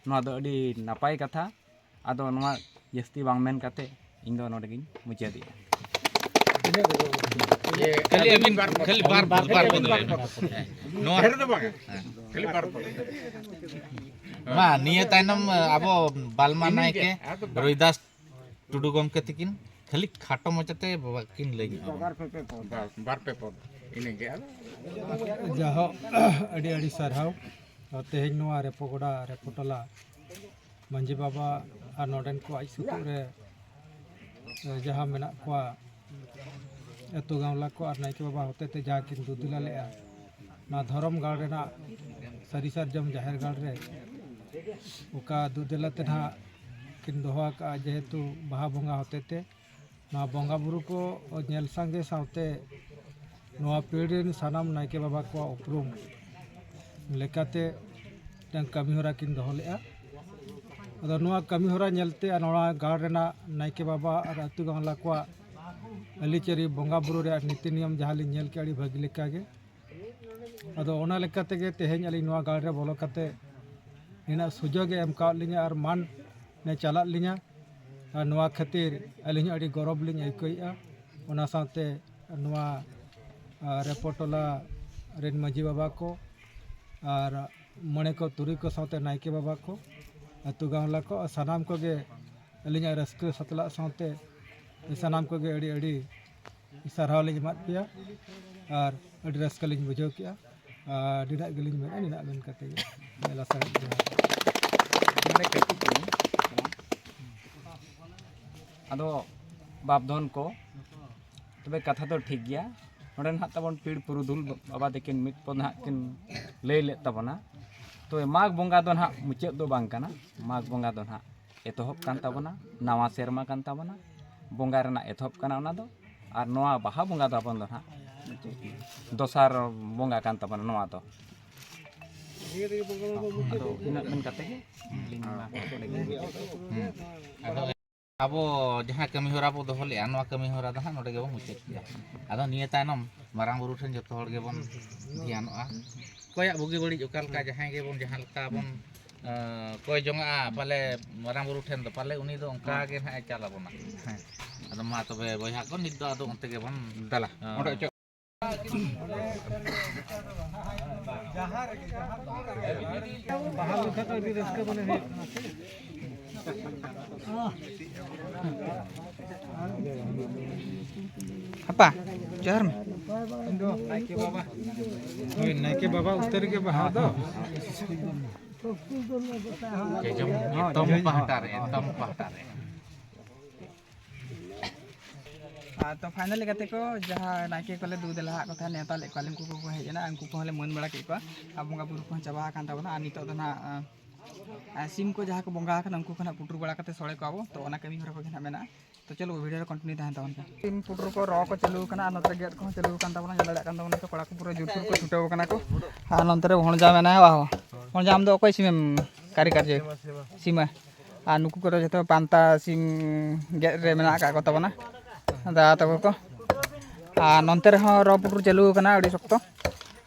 ᱱᱚᱣᱟ ᱫᱚ ᱟᱹᱰᱤ ᱱᱟᱯᱟᱭ ᱠᱟᱛᱷᱟ᱾ ᱟᱫᱚ ᱱᱚᱣᱟ ᱡᱟᱹᱥᱛᱤ ᱵᱟᱝ ᱢᱮᱱ ᱠᱟᱛᱮ ᱤᱧ ᱫᱚ ᱱᱚᱰᱮ ᱜᱤᱧ ᱢᱩᱪᱟᱹᱫᱮᱜᱼᱟ᱾ ᱠᱷᱟᱹᱞᱤ ᱟᱹᱵᱤᱱ, ᱠᱷᱟᱹᱞᱤ ᱵᱟᱨ, ᱵᱟᱨ ᱯᱚᱫ ᱞᱟᱹᱭ ᱵᱤᱱ᱾ ᱦᱮᱸ᱾ ᱱᱚᱣᱟ ᱰᱷᱮᱨ ᱫᱚ ᱵᱟᱝ, ᱠᱷᱟᱹᱞᱤ ᱵᱟᱨ ᱯᱚᱫ᱾ ᱢᱟ, ᱱᱤᱭᱟᱹ ᱛᱟᱭᱱᱚᱢ ᱟᱵᱚ ᱵᱟᱞᱢᱟ ᱱᱟᱭᱠᱮ ᱨᱚᱵᱤᱫᱟᱥ ᱴᱩᱰᱩ ᱜᱚᱢᱠᱮ ᱛᱤᱠᱤᱱ ᱠᱷᱟᱹᱞᱤ ᱠᱷᱟᱴᱚ ᱢᱚᱪᱟᱛᱮ ᱵᱟᱵᱟ ᱠᱤᱱ ᱞᱟᱹᱭ ᱧᱚᱜ ᱟᱵᱚᱱᱟ᱾ ᱵᱟᱨ ᱯᱮ ᱯᱚᱫ, ᱤᱱᱟᱹᱜᱮ᱾ ᱟᱫᱚ ᱡᱟᱦᱳ, ᱟᱹᱰᱤ ᱟᱹᱰᱤ ᱥᱟᱨᱦᱟᱣ᱾ ᱛᱮᱦᱮᱧ ᱱᱚᱣᱟ ᱨᱮᱯᱚᱜᱚᱰᱟ ᱨᱮᱯᱚᱴᱚᱞᱟ ᱢᱟᱹᱡᱷᱤ ᱵᱟᱵᱟ ᱟᱨ ᱱᱚᱰᱮᱱ ᱠᱚ ᱟᱡ ᱥᱩᱛᱩᱜ ᱨᱮ ᱡᱟᱦᱟᱸ ᱢᱮᱱᱟᱜ ᱠᱚᱣᱟ ᱟᱹᱛᱩ ᱜᱟᱶᱞᱟ ᱠᱚ ᱟᱨ ᱱᱟᱭᱠᱮ ᱵᱟᱵᱟ ᱦᱚᱛᱮᱛᱮ ᱡᱟᱦᱟᱸ ᱠᱤᱱ ᱫᱩᱫᱤᱞᱟ ᱞᱮᱫᱼᱟ, ᱱᱚᱣᱟ ᱫᱷᱚᱨᱚᱢ ᱜᱟᱲ ᱨᱮᱱᱟᱜ ᱥᱟᱹᱨᱤ ᱥᱟᱨᱡᱚᱢ ᱡᱟᱦᱮᱨ ᱜᱟᱲ ᱨᱮ ᱚᱠᱟ ᱫᱩᱫᱤᱞᱟ ᱛᱮ ᱱᱟᱦᱟᱜ ᱠᱤᱱ ᱫᱚᱦᱚ ᱟᱠᱟᱫᱼᱟ, ᱡᱮᱦᱮᱛᱩ ᱵᱟᱦᱟ ᱵᱚᱸᱜᱟ ᱦᱚᱛᱮᱛᱮ ᱱᱚᱣᱟ ᱵᱚᱸᱜᱟ ᱵᱩᱨᱩ ᱠᱚ ᱧᱮᱞ ᱥᱟᱸᱜᱮ ᱥᱟᱶᱛᱮ ᱱᱚᱣᱟ ᱯᱤᱲ ᱨᱮᱱ ᱥᱟᱱᱟᱢ ᱱᱟᱭᱠᱮ ᱵᱟᱵᱟ ᱠᱚᱣᱟᱜ ᱩᱯᱨᱩᱢ ᱞᱮᱠᱟᱛᱮ ᱢᱤᱫᱴᱟᱝ ᱠᱟᱹᱢᱤ ᱦᱚᱨᱟ ᱠᱤᱱ ᱫᱚᱦᱚ ᱞᱮᱫᱼᱟ᱾ ᱟᱫᱚ ᱱᱚᱣᱟ ᱠᱟᱹᱢᱤ ᱦᱚᱨᱟ ᱧᱮᱞᱛᱮ ᱟᱨ ᱱᱚᱣᱟ ᱜᱟᱲ ᱨᱮᱱᱟᱜ ᱱᱟᱭᱠᱮ ᱵᱟᱵᱟ ᱟᱨ ᱟᱹᱛᱩ ᱜᱟᱶᱞᱟ ᱠᱚᱣᱟᱜ ᱟᱹᱨᱤᱪᱟᱹᱞᱤ ᱵᱚᱸᱜᱟ ᱵᱩᱨᱩ ᱨᱮᱭᱟᱜ ᱱᱤᱛᱤ ᱱᱤᱭᱚᱢ ᱡᱟᱦᱟᱸ ᱞᱤᱧ ᱧᱮᱞ ᱠᱮᱫᱼᱟ ᱟᱹᱰᱤ ᱵᱷᱟᱹᱜᱤ ᱞᱮᱠᱟᱜᱮ᱾ ᱟᱫᱚ ᱚᱱᱟ ᱞᱮᱠᱟ ᱛᱮᱜᱮ ᱛᱮᱦᱮᱧ ᱟᱹᱞᱤᱧ ᱱᱚᱣᱟ ᱜᱟᱲ ᱨᱮ ᱵᱚᱞᱚ ᱠᱟᱛᱮ ᱱᱤᱱᱟᱹᱜ ᱥᱩᱡᱳᱜᱽ ᱮ ᱮᱢ ᱠᱟᱣᱟᱫ ᱞᱤᱧᱟ ᱟᱨ ᱢᱟᱱ ᱮ ᱪᱟᱞᱟᱫ ᱞᱤᱧᱟ᱾ ᱟᱨ ᱱᱚᱣᱟ ᱠᱷᱟᱹᱛᱤᱨ ᱟᱹᱞᱤᱧ ᱦᱚᱸ ᱟᱹᱰᱤ ᱜᱚᱨᱚᱵᱽ ᱞᱤᱧ ᱟᱹᱭᱠᱟᱹᱣᱮᱫᱼᱟ᱾ ᱚᱱᱟ ᱥᱟᱶᱛᱮ ᱱᱚᱣᱟ ᱟᱨ ᱨᱮᱯᱚ ᱴᱚᱞᱟ ᱨᱮᱱ ᱢᱟᱹᱡᱷᱤ ᱵᱟᱵᱟ ᱠᱚ ᱟᱨ ᱢᱚᱬᱮ ᱠᱚ ᱛᱩᱨᱩᱭ ᱠᱚ ᱥᱟᱶᱛᱮ ᱱᱟᱭᱠᱮ ᱵᱟᱵᱟ ᱠᱚ, ᱟᱹᱛᱩ ᱜᱟᱶᱞᱟ ᱠᱚ ᱟᱨ ᱥᱟᱱᱟᱢ ᱠᱚᱜᱮ ᱟᱹᱞᱤᱧᱟᱜ ᱨᱟᱹᱥᱠᱟᱹ ᱥᱟᱛᱞᱟᱜ ᱥᱟᱶᱛᱮ ᱥᱟᱱᱟᱢ ᱠᱚᱜᱮ ᱟᱹᱰᱤ ᱟᱹᱰᱤ ᱥᱟᱨᱦᱟᱣ ᱞᱤᱧ ᱮᱢᱟᱫ ᱯᱮᱭᱟ ᱟᱨ ᱟᱹᱰᱤ ᱨᱟᱹᱥᱠᱟᱹ ᱞᱤᱧ ᱵᱩᱡᱷᱟᱹᱣ ᱠᱮᱜᱼᱟ᱾ ᱟᱨ ᱱᱤᱱᱟᱹᱜ ᱜᱮᱞᱤᱧ ᱢᱮᱱᱟ, ᱱᱤᱱᱟᱹᱜ ᱢᱮᱱ ᱠᱟᱛᱮ ᱜᱮ ᱢᱮᱞᱟ ᱥᱟᱨᱮᱡ ᱡᱚᱦᱟᱨ᱾ ᱱᱚᱰᱮ ᱠᱟᱹᱴᱤᱡ ᱪᱩᱞᱩᱝ ᱟᱫᱚ ᱵᱟᱯ ᱫᱷᱚᱱ ᱠᱚ, ᱛᱚᱵᱮ ᱠᱟᱛᱷᱟ ᱫᱚ ᱴᱷᱤᱠ ᱜᱮᱭᱟ᱾ ᱱᱚᱰᱮ ᱱᱟᱦᱟᱜ ᱛᱟᱵᱚᱱ ᱯᱤᱲ ᱯᱩᱨᱩᱫᱷᱩᱞ ᱵᱟᱵᱟ ᱛᱟᱹᱠᱤᱱ ᱢᱤᱫ ᱯᱚᱫ ᱱᱟᱦᱟᱜ ᱠᱤᱱ ᱞᱟᱹᱭ ᱞᱮᱫ ᱛᱟᱵᱚᱱᱟ᱾ ᱛᱚᱵᱮ ᱢᱟᱜᱽ ᱵᱚᱸᱜᱟ ᱫᱚ ᱱᱟᱦᱟᱜ ᱢᱩᱪᱟᱹᱫ ᱫᱚ ᱵᱟᱝ ᱠᱟᱱᱟ᱾ ᱢᱟᱜᱽ ᱵᱚᱸᱜᱟ ᱫᱚ ᱱᱟᱦᱟᱜ ᱮᱛᱚᱦᱚᱵ ᱠᱟᱱ ᱛᱟᱵᱚᱱᱟ, ᱱᱟᱣᱟ ᱥᱮᱨᱢᱟ ᱠᱟᱱ ᱛᱟᱵᱚᱱᱟ, ᱵᱚᱸᱜᱟ ᱨᱮᱱᱟᱜ ᱮᱛᱚᱦᱚᱵ ᱠᱟᱱᱟ ᱚᱱᱟ ᱫᱚ᱾ ᱟᱨ ᱱᱚᱣᱟ ᱵᱟᱦᱟ ᱵᱚᱸᱜᱟ ᱫᱚ ᱟᱵᱚᱱ ᱫᱚ ᱱᱟᱦᱟᱜ ᱫᱚᱥᱟᱨ ᱵᱚᱸᱜᱟ ᱠᱟᱱ ᱛᱟᱵᱚᱱᱟ ᱱᱚᱣᱟ ᱫᱚ᱾ ᱟᱫᱚ ᱤᱱᱟᱹᱜ ᱢᱮᱱ ᱠᱟᱛᱮ ᱜᱮ ᱟᱹᱞᱤᱧ ᱢᱟ ᱱᱚᱰᱮ ᱜᱮᱞᱤᱧ ᱢᱩᱪᱟᱹᱫ ᱠᱮᱫᱟ᱾ ᱦᱩᱸ᱾ ᱟᱫᱚ ᱟᱵᱚ ᱡᱟᱦᱟᱸ ᱠᱟᱹᱢᱤ ᱦᱚᱨᱟ ᱵᱚ ᱫᱚᱦᱚ ᱞᱮᱫᱼᱟ, ᱱᱚᱣᱟ ᱠᱟᱹᱢᱤ ᱦᱚᱨᱟ ᱫᱚ ᱦᱟᱸᱜ ᱱᱚᱰᱮ ᱜᱮᱵᱚᱱ ᱢᱩᱪᱟᱹᱫ ᱠᱮᱫᱟ᱾ ᱟᱫᱚ ᱱᱤᱭᱟᱹ ᱛᱟᱭᱱᱚᱢ ᱢᱟᱨᱟᱝ ᱵᱩᱨᱩ ᱴᱷᱮᱱ ᱡᱚᱛᱚ ᱦᱚᱲ ᱜᱮᱵᱚᱱ ᱫᱷᱮᱭᱟᱱᱚᱜᱼᱟ᱾ ᱚᱠᱚᱭᱟᱜ ᱵᱩᱜᱤ ᱵᱟᱹᱲᱤᱡ ᱚᱠᱟ ᱞᱮᱠᱟ, ᱡᱟᱦᱟᱸᱭ ᱜᱮᱵᱚᱱ ᱡᱟᱦᱟᱸ ᱞᱮᱠᱟ ᱵᱚᱱ, ᱮᱸ, ᱠᱚᱭ ᱡᱚᱝᱟᱜᱼᱟ, ᱯᱟᱞᱮ ᱢᱟᱨᱟᱝ ᱵᱩᱨᱩ ᱴᱷᱮᱱ ᱫᱚ ᱯᱟᱞᱮ ᱩᱱᱤ ᱫᱚ ᱚᱱᱠᱟ ᱜᱮ ᱱᱟᱦᱟᱜ ᱮ ᱪᱟᱞ ᱟᱵᱚᱱᱟ᱾ ᱦᱮᱸ᱾ ᱟᱫᱚ ᱢᱟ ᱛᱚᱵᱮ ᱵᱚᱭᱦᱟ ᱠᱚ, ᱱᱤᱛ ᱫᱚ ᱟᱫᱚ ᱚᱱᱛᱮ ᱜᱮᱵᱚᱱ ᱫᱟᱞᱟ᱾ ᱮᱸ, ᱚᱸᱰᱮ ᱚᱪᱚᱜ᱾ ᱵᱟᱦᱟ ᱞᱮᱠᱷᱟᱱ ᱫᱚ ᱟᱹᱰᱤ ᱨᱟᱹᱥᱠᱟᱹ ᱢᱚᱱᱮ ᱦᱩᱭᱩᱜ ᱠᱟᱱᱟ ᱥᱮ? ᱦᱟᱯᱟ, ᱡᱚᱦᱟᱨ ᱢᱮ᱾ ᱦᱳᱭ, ᱱᱟᱭᱠᱮ ᱵᱟᱵᱟ ᱩᱛᱟᱹᱨ ᱜᱮ ᱵᱟᱦᱟ ᱫᱚ᱾ ᱮᱛᱚᱢ ᱯᱟᱦᱴᱟ ᱨᱮ, ᱮᱛᱚᱢ ᱯᱟᱦᱴᱟ ᱨᱮ᱾ ᱟᱨ ᱛᱚ finally ᱜᱟᱛᱮ ᱠᱚ, ᱡᱟᱦᱟᱸ ᱱᱟᱭᱠᱮ ᱠᱚᱞᱮ ᱫᱩ ᱫᱮᱞᱟ ᱟᱫ ᱠᱚ ᱛᱟᱦᱮᱸᱫ, ᱱᱮᱣᱛᱟ ᱞᱮᱫ ᱠᱚᱣᱟᱞᱮ, ᱩᱱᱠᱩ ᱠᱚᱠᱚ ᱦᱮᱡ ᱮᱱᱟ, ᱩᱱᱠᱩ ᱠᱚᱦᱚᱸ ᱞᱮ ᱢᱟᱹᱱ ᱵᱟᱲᱟ ᱠᱮᱫ ᱠᱚᱣᱟ᱾ ᱟᱨ ᱵᱚᱸᱜᱟ ᱵᱩᱨᱩ ᱠᱚᱦᱚᱸ ᱪᱟᱵᱟ ᱟᱠᱟᱱ ᱛᱟᱵᱚᱱᱟ᱾ ᱟᱨ ᱱᱤᱛᱚᱜ ᱫᱚ ᱱᱟᱦᱟᱜ, ᱟᱸ, ᱥᱤᱢ ᱠᱚ ᱡᱟᱦᱟᱸ ᱠᱚ ᱵᱚᱸᱜᱟ ᱟᱠᱟᱱᱟ, ᱩᱱᱠᱩ ᱠᱚ ᱱᱟᱦᱟᱜ ᱯᱩᱴᱩᱨ ᱵᱟᱲᱟ ᱠᱟᱛᱮ ᱥᱚᱲᱮ ᱠᱚᱣᱟ ᱵᱚ᱾ ᱛᱚ ᱚᱱᱟ ᱠᱟᱹᱢᱤ ᱦᱚᱨᱟ ᱠᱚᱜᱮ ᱱᱟᱦᱟᱜ ᱢᱮᱱᱟᱜᱼᱟ᱾ ᱛᱚ ᱪᱚᱞᱚ video ᱨᱮ continue ᱛᱟᱦᱮᱱ ᱛᱟᱵᱚᱱ ᱯᱮ᱾ ᱥᱤᱢ ᱯᱩᱴᱩᱨ ᱠᱚ ᱨᱚ ᱠᱚ ᱪᱟᱹᱞᱩ ᱟᱠᱟᱱᱟ, ᱟᱨ ᱱᱚᱛᱮ ᱨᱮ ᱜᱮᱫ ᱠᱚᱦᱚᱸ ᱪᱟᱹᱞᱩ ᱟᱠᱟᱱ ᱛᱟᱵᱚᱱᱟ᱾ ᱧᱮᱞ ᱫᱟᱲᱮᱭᱟᱜ ᱠᱟᱱ ᱛᱟᱵᱚᱱᱟ ᱯᱮ, ᱠᱚᱲᱟ ᱠᱚ ᱯᱩᱨᱟᱹ ᱡᱳᱨᱥᱳᱨ ᱠᱚ ᱪᱷᱩᱴᱟᱹᱣ ᱟᱠᱟᱱᱟ ᱠᱚ᱾ ᱟᱨ ᱱᱚᱱᱛᱮ ᱨᱮ ᱵᱷᱚᱬᱡᱟ ᱢᱮᱱᱟᱭᱟ, ᱵᱟᱦ᱾ ᱵᱷᱚᱬᱡᱟ, ᱟᱢ ᱫᱚ ᱚᱠᱚᱭ ᱥᱤᱢᱮᱢ ᱠᱟᱹᱨᱤ ᱠᱟᱨᱡᱚᱭ? ᱥᱤᱢᱟ᱾ ᱟᱨ ᱱᱩᱠᱩ ᱠᱚᱫᱚ ᱡᱚᱛᱚ ᱯᱟᱱᱛᱟ ᱥᱤᱢ ᱜᱮᱫ ᱨᱮ ᱢᱮᱱᱟᱜ ᱟᱠᱟᱫ ᱠᱚ ᱛᱟᱵᱚᱱᱟ ᱫᱟᱫᱟ ᱛᱟᱠᱚ ᱠᱚ᱾ ᱟᱨ ᱱᱚᱱᱛᱮ ᱨᱮᱦᱚᱸ ᱨᱚ ᱯᱩᱴᱩᱨ ᱪᱟᱹᱞᱩ ᱟᱠᱟᱱᱟ ᱟᱹᱰᱤ ᱥᱚᱠᱛᱚ᱾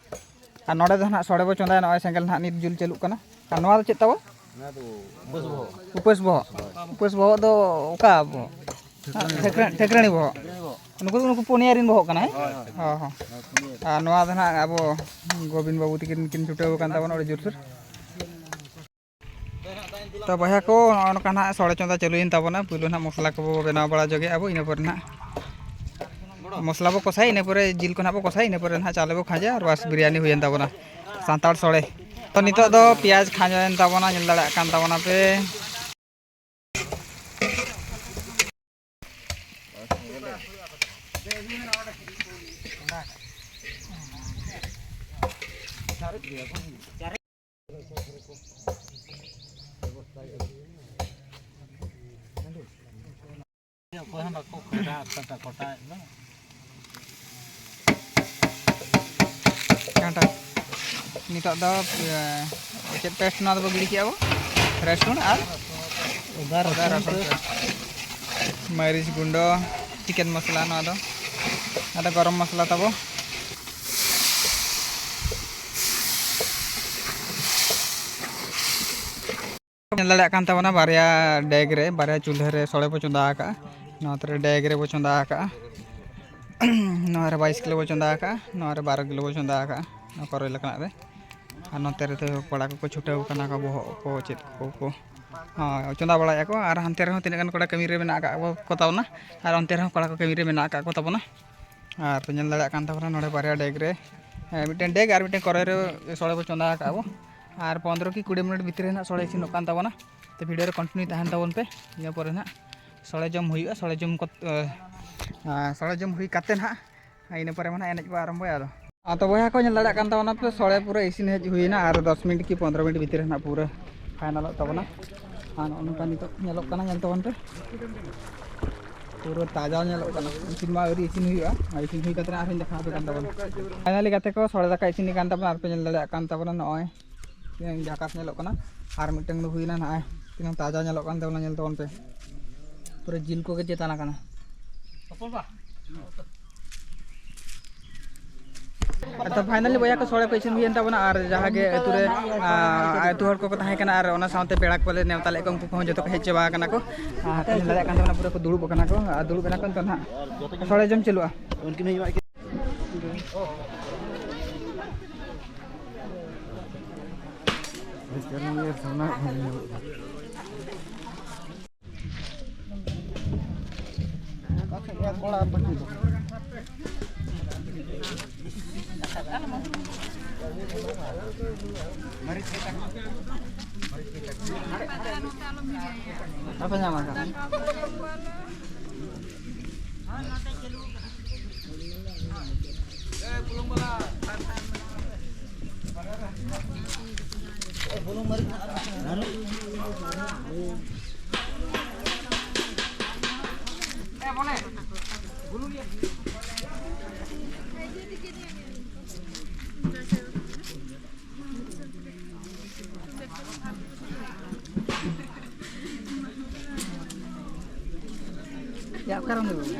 ᱟᱨ ᱱᱚᱰᱮ ᱫᱚ ᱱᱟᱦᱟᱜ ᱥᱚᱲᱮ ᱵᱚ ᱪᱚᱸᱫᱟᱭᱟ, ᱱᱚᱜᱼᱚᱭ ᱥᱮᱸᱜᱮᱞ ᱱᱟᱦᱟᱜ ᱱᱤᱛ ᱡᱩᱞ ᱪᱟᱹᱞᱩᱜ ᱠᱟᱱᱟ᱾ ᱟᱨ ᱱᱚᱣᱟ ᱫᱚ ᱪᱮᱫ ᱛᱟᱵᱚ? ᱚᱱᱟ ᱫᱚ ᱩᱯᱟᱹᱥ ᱵᱚᱦᱚᱜ᱾ ᱩᱯᱟᱹᱥ ᱵᱚᱦᱚᱜ᱾ ᱩᱯᱟᱹᱥ ᱵᱚᱦᱚᱜ ᱫᱚ ᱚᱠᱟ ᱵᱚᱦᱚᱜ? ᱴᱷᱮᱠᱨᱟᱹ-, ᱴᱷᱮᱠᱨᱟᱹᱱᱤ ᱵᱚᱦᱚᱜ᱾ ᱱᱩᱠᱩ ᱫᱚ, ᱱᱩᱠᱩ ᱯᱩᱱᱭᱟᱹ ᱨᱤᱱ ᱵᱚᱦᱚᱜ ᱠᱟᱱᱟᱭ᱾ ᱦᱳᱭ, ᱦᱳᱭ᱾ ᱦᱚᱸ, ᱦᱚᱸ᱾ ᱟᱨ ᱱᱚᱣᱟ ᱫᱚ ᱱᱟᱦᱟᱜ ᱟᱵᱚ ᱜᱳᱵᱤᱱ ᱵᱟᱹᱵᱩ ᱛᱤᱠᱤᱱ ᱠᱤᱱ ᱪᱷᱩᱴᱟᱹᱣ ᱟᱠᱟᱱ ᱛᱟᱵᱚᱱᱟ ᱟᱹᱰᱤ ᱡᱳᱨᱥᱳᱨ᱾ ᱛᱚ ᱵᱚᱭᱦᱟ ᱠᱚ, ᱱᱚᱜᱼᱚ ᱱᱚᱝᱠᱟ ᱱᱟᱦᱟᱜ ᱥᱚᱲᱮ ᱪᱚᱸᱫᱟ ᱪᱟᱹᱞᱩᱭᱮᱱ ᱛᱟᱵᱚᱱᱟ᱾ ᱯᱩᱭᱞᱩ ᱱᱟᱦᱟᱜ ᱢᱚᱥᱞᱟ ᱠᱚᱵᱚ ᱵᱮᱱᱟᱣ ᱵᱟᱲᱟ ᱡᱚᱜᱮ ᱟᱵᱚ, ᱤᱱᱟᱹ ᱯᱚᱨᱮ ᱱᱟᱦᱟᱜ ᱢᱚᱥᱞᱟ ᱵᱚ ᱠᱚᱥᱟᱭᱟ, ᱤᱱᱟᱹ ᱯᱚᱨᱮ ᱡᱤᱞ ᱠᱚ ᱱᱟᱦᱟᱜ ᱵᱚ ᱠᱚᱥᱟᱭᱟ, ᱤᱱᱟᱹ ᱯᱚᱨᱮ ᱱᱟᱦᱟᱜ ᱪᱟᱣᱞᱮ ᱵᱚ ᱠᱷᱟᱸᱡᱚᱭᱟ, ᱟᱨ ᱵᱟᱥ, ᱵᱤᱨᱭᱟᱱᱤ ᱦᱩᱭᱮᱱ ᱛᱟᱵᱚᱱᱟ, ᱥᱟᱱᱛᱟᱲ ᱥᱚᱲᱮ᱾ ᱛᱚ ᱱᱤᱛᱚᱜ ᱫᱚ ᱯᱮᱸᱭᱟᱡᱽ ᱠᱷᱟᱸᱡᱚᱭᱮᱱ ᱛᱟᱵᱚᱱᱟ, ᱧᱮᱞ ᱫᱟᱲᱮᱭᱟᱜ ᱠᱟᱱ ᱛᱟᱵᱚᱱᱟ ᱯᱮ᱾ ᱚᱠᱚᱭ ᱦᱚᱸ ᱵᱟᱠᱚ ᱠᱷᱚᱴᱟ, ᱠᱷᱚᱴᱟ, ᱠᱷᱚᱴᱟᱭᱮᱫ ᱫᱚ᱾ ᱜᱷᱟᱱᱴᱟ᱾ ᱱᱤᱛᱚᱜ ᱫᱚ, ᱮ, ᱪᱮᱫ paste ᱱᱚᱣᱟ ᱫᱚᱵᱚ ᱜᱤᱰᱤ ᱠᱮᱜᱼᱟ ᱵᱚ? ᱨᱟᱹᱥᱩᱱ ᱟᱨ ᱟᱫᱟ ᱨᱟᱹᱥᱩᱱ ᱟᱫᱟ ᱨᱟᱹᱥᱩᱱ paste᱾ Paste᱾ ᱢᱟᱹᱨᱤᱪ ᱜᱩᱸᱰᱟᱹ, chicken ᱢᱚᱥᱞᱟ ᱱᱚᱣᱟ ᱫᱚ᱾ ᱱᱚᱣᱟ ᱫᱚ ᱜᱚᱨᱚᱢ ᱢᱚᱥᱞᱟ ᱛᱟᱵᱚ᱾ ᱧᱮᱞ ᱫᱟᱲᱮᱭᱟᱜ ᱠᱟᱱ ᱛᱟᱵᱚᱱᱟ, ᱵᱟᱨᱭᱟ ᱰᱮᱜᱽ ᱨᱮ, ᱵᱟᱨᱭᱟ ᱪᱩᱞᱦᱟᱹ ᱨᱮ ᱥᱚᱲᱮ ᱵᱚ ᱪᱚᱸᱫᱟ ᱟᱠᱟᱜᱼᱟ᱾ ᱱᱚᱛᱮ ᱨᱮ ᱰᱮᱜᱽ ᱨᱮᱵᱚ ᱪᱚᱸᱫᱟ ᱟᱠᱟᱜᱼᱟ᱾ ᱱᱚᱣᱟ ᱨᱮ ᱵᱟᱭᱤᱥ ᱠᱤᱞᱳ ᱵᱚ ᱪᱚᱸᱫᱟ ᱟᱠᱟᱜᱼᱟ, ᱱᱚᱣᱟ ᱨᱮ ᱵᱟᱨᱚ ᱠᱤᱞᱳ ᱵᱚ ᱪᱚᱸᱫᱟ ᱟᱠᱟᱜᱼᱟ, ᱱᱚᱣᱟ ᱠᱚᱨᱮ ᱞᱮᱠᱟᱱᱟᱜ ᱨᱮ᱾ ᱟᱨ ᱱᱚᱛᱮ ᱨᱮᱫᱚ ᱠᱚᱲᱟ ᱠᱚᱠᱚ ᱪᱷᱩᱴᱟᱹᱣ ᱠᱟᱱᱟ ᱠᱚ, ᱵᱚᱦᱚᱜ ᱠᱚ ᱪᱮᱫ ᱠᱚᱠᱚ, ᱦᱚᱸ, ᱪᱚᱸᱫᱟ ᱵᱟᱲᱟᱭᱮᱫᱼᱟ ᱠᱚ᱾ ᱟᱨ ᱦᱟᱱᱛᱮ ᱨᱮᱦᱚᱸ ᱛᱤᱱᱟᱹᱜ ᱜᱟᱱ ᱠᱚᱲᱟ ᱠᱟᱹᱢᱤ ᱨᱮ ᱢᱮᱱᱟᱜ ᱟᱠᱟᱫ ᱠᱚ ᱛᱟᱵᱚᱱᱟ, ᱟᱨ ᱚᱱᱛᱮ ᱨᱮᱦᱚᱸ ᱠᱚᱲᱟ ᱠᱚ ᱠᱟᱹᱢᱤ ᱨᱮ ᱢᱮᱱᱟᱜ ᱟᱠᱟᱫ ᱠᱚ ᱛᱟᱵᱚᱱᱟ᱾ ᱟᱨ ᱯᱮ ᱧᱮᱞ ᱫᱟᱲᱮᱭᱟᱜ ᱠᱟᱱ ᱛᱟᱵᱚᱱᱟ ᱱᱚᱰᱮ ᱵᱟᱨᱭᱟ ᱰᱮᱜᱽ ᱨᱮ, ᱦᱮᱸ, ᱢᱤᱫᱴᱮᱱ ᱰᱮᱜᱽ ᱟᱨ ᱢᱤᱫᱴᱮᱱ ᱠᱚᱨᱟᱭ ᱨᱮ ᱥᱚᱲᱮ ᱵᱚ ᱪᱚᱸᱫᱟ ᱟᱠᱟᱫᱼᱟ ᱵᱚ᱾ ᱟᱨ ᱯᱚᱱᱨᱚ ᱠᱤ ᱠᱩᱲᱤ ᱢᱤᱱᱤᱴ ᱵᱷᱤᱛᱨᱤ ᱨᱮ ᱱᱟᱦᱟᱜ ᱥᱚᱲᱮ ᱤᱥᱤᱱᱚᱜ ᱠᱟᱱ ᱛᱟᱵᱚᱱᱟ᱾ ᱛᱚ video ᱨᱮ continue ᱛᱟᱦᱮᱱ ᱛᱟᱵᱚᱱ ᱯᱮ, ᱤᱱᱟᱹ ᱯᱚᱨᱮ ᱱᱟᱦᱟᱜ ᱥᱚᱲᱮ ᱡᱚᱢ ᱦᱩᱭᱩᱜᱼᱟ᱾ ᱥᱚᱲᱮ ᱡᱚᱢ ᱠᱚ, ᱟᱨ ᱥᱚᱲᱮ ᱡᱚᱢ ᱦᱩᱭ ᱠᱟᱛᱮ ᱱᱟᱦᱟᱜ ᱤᱱᱟᱹ ᱯᱚᱨᱮ ᱢᱟ ᱱᱟᱦᱟᱜ ᱮᱱᱮᱡ ᱵᱚ ᱟᱨᱟᱢᱵᱚᱭᱟ᱾ ᱟᱫᱚ, ᱟᱫᱚ ᱵᱚᱭᱦᱟ ᱠᱚ, ᱧᱮᱞ ᱫᱟᱲᱮᱭᱟᱜ ᱠᱟᱱ ᱛᱟᱵᱚᱱᱟ ᱯᱮ, ᱥᱚᱲᱮ ᱯᱩᱨᱟᱹ ᱤᱥᱤᱱ ᱦᱮᱡ ᱦᱩᱭᱱᱟ ᱟᱨ ᱫᱚᱥ ᱢᱤᱱᱤᱴ ᱠᱤ ᱯᱚᱱᱨᱚ ᱢᱤᱱᱤᱴ ᱵᱷᱤᱛᱨᱤ ᱨᱮ ᱱᱟᱦᱟᱜ ᱯᱩᱨᱟᱹ ᱯᱷᱟᱭᱱᱟᱞᱚᱜ ᱛᱟᱵᱚᱱᱟ᱾ ᱟᱨ ᱱᱚᱜᱼᱚ ᱱᱚᱝᱠᱟ ᱱᱤᱛᱚᱜ ᱧᱮᱞᱚᱜ ᱠᱟᱱᱟ, ᱧᱮᱞ ᱛᱟᱵᱚᱱ ᱯᱮ᱾ ᱯᱩᱨᱟᱹ ᱛᱟᱡᱟ ᱧᱮᱞᱚᱜ ᱠᱟᱱᱟ᱾ ᱤᱥᱤᱱ ᱢᱟ ᱟᱹᱣᱨᱤ ᱤᱥᱤᱱ ᱦᱩᱭᱩᱜᱼᱟ, ᱟᱨ ᱤᱥᱤᱱ ᱦᱩᱭ ᱠᱟᱛᱮ ᱟᱨᱦᱚᱸᱧ ᱫᱮᱠᱷᱟᱣ ᱟᱯᱮ ᱠᱟᱱ ᱛᱟᱵᱚᱱᱟ᱾ ᱯᱷᱟᱭᱱᱟᱞᱤ ᱜᱟᱛᱮ ᱠᱚ, ᱥᱚᱲᱮ ᱫᱟᱠᱟ ᱤᱥᱤᱱ ᱠᱟᱱ ᱛᱟᱵᱚᱱᱟ᱾ ᱟᱨ ᱯᱮ ᱧᱮᱞ ᱫᱟᱲᱮᱭᱟᱜ ᱠᱟᱱ ᱛᱟᱵᱚᱱᱟ, ᱱᱚᱜᱼᱚᱭ ᱛᱤᱱᱟᱹᱜ ᱡᱷᱟᱠᱟᱥ ᱧᱮᱞᱚᱜ ᱠᱟᱱᱟ᱾ ᱟᱨ ᱢᱤᱫᱴᱟᱝ ᱫᱚ ᱦᱩᱭᱱᱟ ᱱᱚᱜᱼᱚᱭ, ᱛᱤᱱᱟᱹᱜ ᱛᱟᱡᱟ ᱧᱮᱞᱚᱜ ᱠᱟᱱ ᱛᱟᱵᱚᱱᱟ, ᱧᱮᱞ ᱛᱟᱵᱚᱱ ᱯᱮ᱾ ᱯᱩᱨᱟᱹ ᱡᱤᱞ ᱠᱚᱜᱮ ᱪᱮᱛᱟᱱ ᱟᱠᱟᱱᱟ᱾ ᱛᱚ finally ᱵᱚᱭᱦᱟ ᱠᱚ, ᱥᱚᱲᱮ ᱠᱚ ᱤᱥᱤᱱ ᱦᱩᱭᱮᱱ ᱛᱟᱵᱚᱱᱟ᱾ ᱟᱨ ᱡᱟᱦᱟᱸ ᱜᱮ ᱟᱹᱛᱩ ᱨᱮ, ᱟᱨ ᱟᱹᱛᱩ ᱦᱚᱲ ᱠᱚᱠᱚ ᱛᱟᱦᱮᱸ ᱠᱟᱱᱟ, ᱟᱨ ᱚᱱᱟ ᱥᱟᱶᱛᱮ ᱯᱮᱲᱟ ᱠᱚᱞᱮ ᱱᱮᱣᱛᱟ ᱞᱮᱫ ᱠᱚᱣᱟ, ᱩᱱᱠᱩ ᱠᱚᱦᱚᱸ ᱡᱚᱛᱚ ᱠᱚ ᱦᱮᱡ ᱪᱟᱵᱟ ᱟᱠᱟᱱᱟ ᱠᱚ᱾ ᱟᱨ ᱧᱮᱞ ᱫᱟᱲᱮᱭᱟᱜ ᱠᱟᱱ ᱛᱟᱵᱚᱱᱟ, ᱯᱩᱨᱟᱹ ᱠᱚ ᱫᱩᱲᱩᱵ ᱟᱠᱟᱱᱟ ᱠᱚ, ᱟᱨ ᱫᱩᱲᱩᱵ ᱮᱱᱟ ᱠᱚ ᱱᱤᱛᱚᱜ ᱱᱟᱦᱟᱜ ᱥᱚᱲᱮ ᱡᱚᱢ ᱪᱟᱹᱞᱩᱜᱼᱟ᱾ ᱵᱟᱯᱮ ᱧᱟᱢ ᱟᱠᱟᱫᱟ? ᱭᱟ, ᱚᱠᱟᱨᱮ ᱩᱱᱤ ᱵᱟᱹᱵᱩ?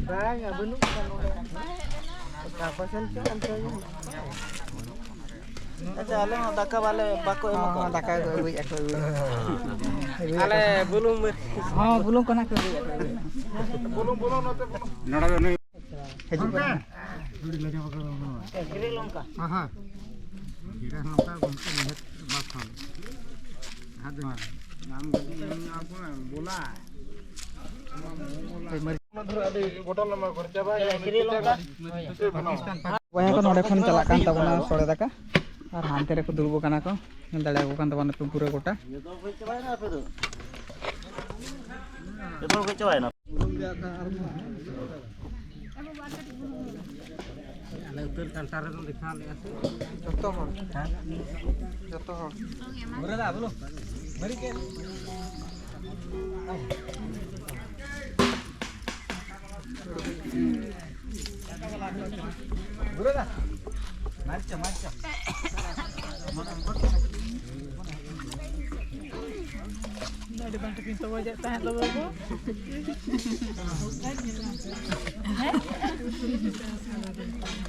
ᱵᱟᱝᱟ, ᱵᱟᱹᱱᱩᱜ ᱠᱚᱣᱟ ᱱᱚᱰᱮ᱾ ᱚᱠᱟ ᱠᱚ ᱥᱮᱱ ᱪᱚ ᱚᱱᱛᱮ ᱜᱮ᱾ ᱟᱪᱪᱷᱟ, ᱟᱞᱮ ᱦᱚᱸ ᱫᱟᱠᱟ ᱵᱟᱞᱮ, ᱵᱟᱠᱚ ᱮᱢ ᱦᱚᱸ, ᱠᱟᱜᱼᱟ᱾ ᱫᱟᱠᱟ ᱠᱚ ᱟᱹᱜᱩᱭᱮᱫᱼᱟ ᱠᱚ, ᱟᱹᱜᱩᱭᱮᱫᱼᱟ᱾ ᱟᱞᱮ ᱵᱩᱞᱩᱝ ᱢᱟᱹᱨᱤᱪ᱾ ᱦᱚᱸ, ᱵᱩᱞᱩᱝ ᱠᱚ ᱱᱟᱜ ᱠᱚ ᱟᱹᱜᱩᱭᱮᱫᱼᱟ ᱠᱚ, ᱟᱹᱜᱩᱭᱮᱫᱼᱟ᱾ ᱱᱚᱰᱮ ᱫᱚ ᱱᱩᱭ ᱦᱤᱡᱩᱜ ᱠᱟᱱᱟ᱾ ᱥᱨᱤᱞᱚᱝᱠᱟ᱾ ᱦᱮᱸ, ᱦᱮᱸ᱾ ᱥᱨᱤᱞᱚᱝᱠᱟ ᱜᱚᱢᱠᱮ ᱱᱤᱦᱟᱹᱛ ᱵᱟᱥ ᱦᱚᱸ᱾ ᱟᱫᱚ ᱟᱢ ᱜᱟᱹᱰᱤ ᱮᱢ ᱧᱟᱢ ᱠᱚᱣᱟ, ᱵᱚᱞᱟ᱾ ᱚᱱᱟ ᱫᱷᱚᱨᱮ ᱟᱹᱰᱤ ᱜᱚᱴᱟ ᱞᱟᱢᱟ ᱠᱷᱚᱨᱪᱟ ᱵᱟᱭ ᱧᱟᱢ ᱥᱨᱤᱞᱚᱝᱠᱟ᱾ ᱞᱮᱫᱟ᱾ ᱵᱚᱭᱦᱟ ᱠᱚ ᱱᱚᱰᱮ ᱠᱷᱚᱱ ᱪᱟᱞᱟᱜ ᱠᱟᱱ ᱛᱟᱵᱚᱱᱟ ᱥᱚᱲᱮ ᱫᱟᱠᱟ, ᱟᱨ ᱦᱟᱱᱛᱮ ᱨᱮᱠᱚ ᱫᱩᱲᱩᱵ ᱟᱠᱟᱱᱟ ᱠᱚ, ᱧᱮᱞ ᱫᱟᱲᱮᱭᱟᱠᱚ ᱠᱟᱱ ᱛᱟᱵᱚᱱᱟ ᱯᱮ ᱯᱩᱨᱟᱹ ᱜᱚᱴᱟ᱾ ᱡᱚᱛᱚ ᱠᱚ ᱦᱮᱡ ᱪᱟᱵᱟᱭᱮᱱᱟ ᱟᱯᱮ ᱫᱚ? ᱡᱚᱛᱚ ᱠᱚ ᱦᱮᱡ ᱪᱟᱵᱟᱭᱮᱱᱟ? ᱟᱞᱮ ᱩᱛᱟᱹᱨ ᱠᱟᱱᱴᱟ ᱨᱮᱫᱚ ᱫᱮᱠᱷᱟᱣ ᱞᱮᱫᱼᱟ ᱥᱮ? ᱡᱚᱛᱚ ᱦᱚᱲ᱾ ᱦᱮᱸ? ᱡᱚᱛᱚ ᱦᱚᱲ᱾ ᱵᱚᱞᱚ᱾ ᱢᱟᱹᱨᱤᱪ ᱜᱮ᱾ ᱟᱹᱰᱤ ᱵᱟᱝ ᱴᱷᱤᱠᱤᱧ ᱛᱚᱜᱚᱡᱮᱫ ᱛᱟᱦᱮᱸᱫ ᱫᱚ ᱵᱟᱹᱵᱩ᱾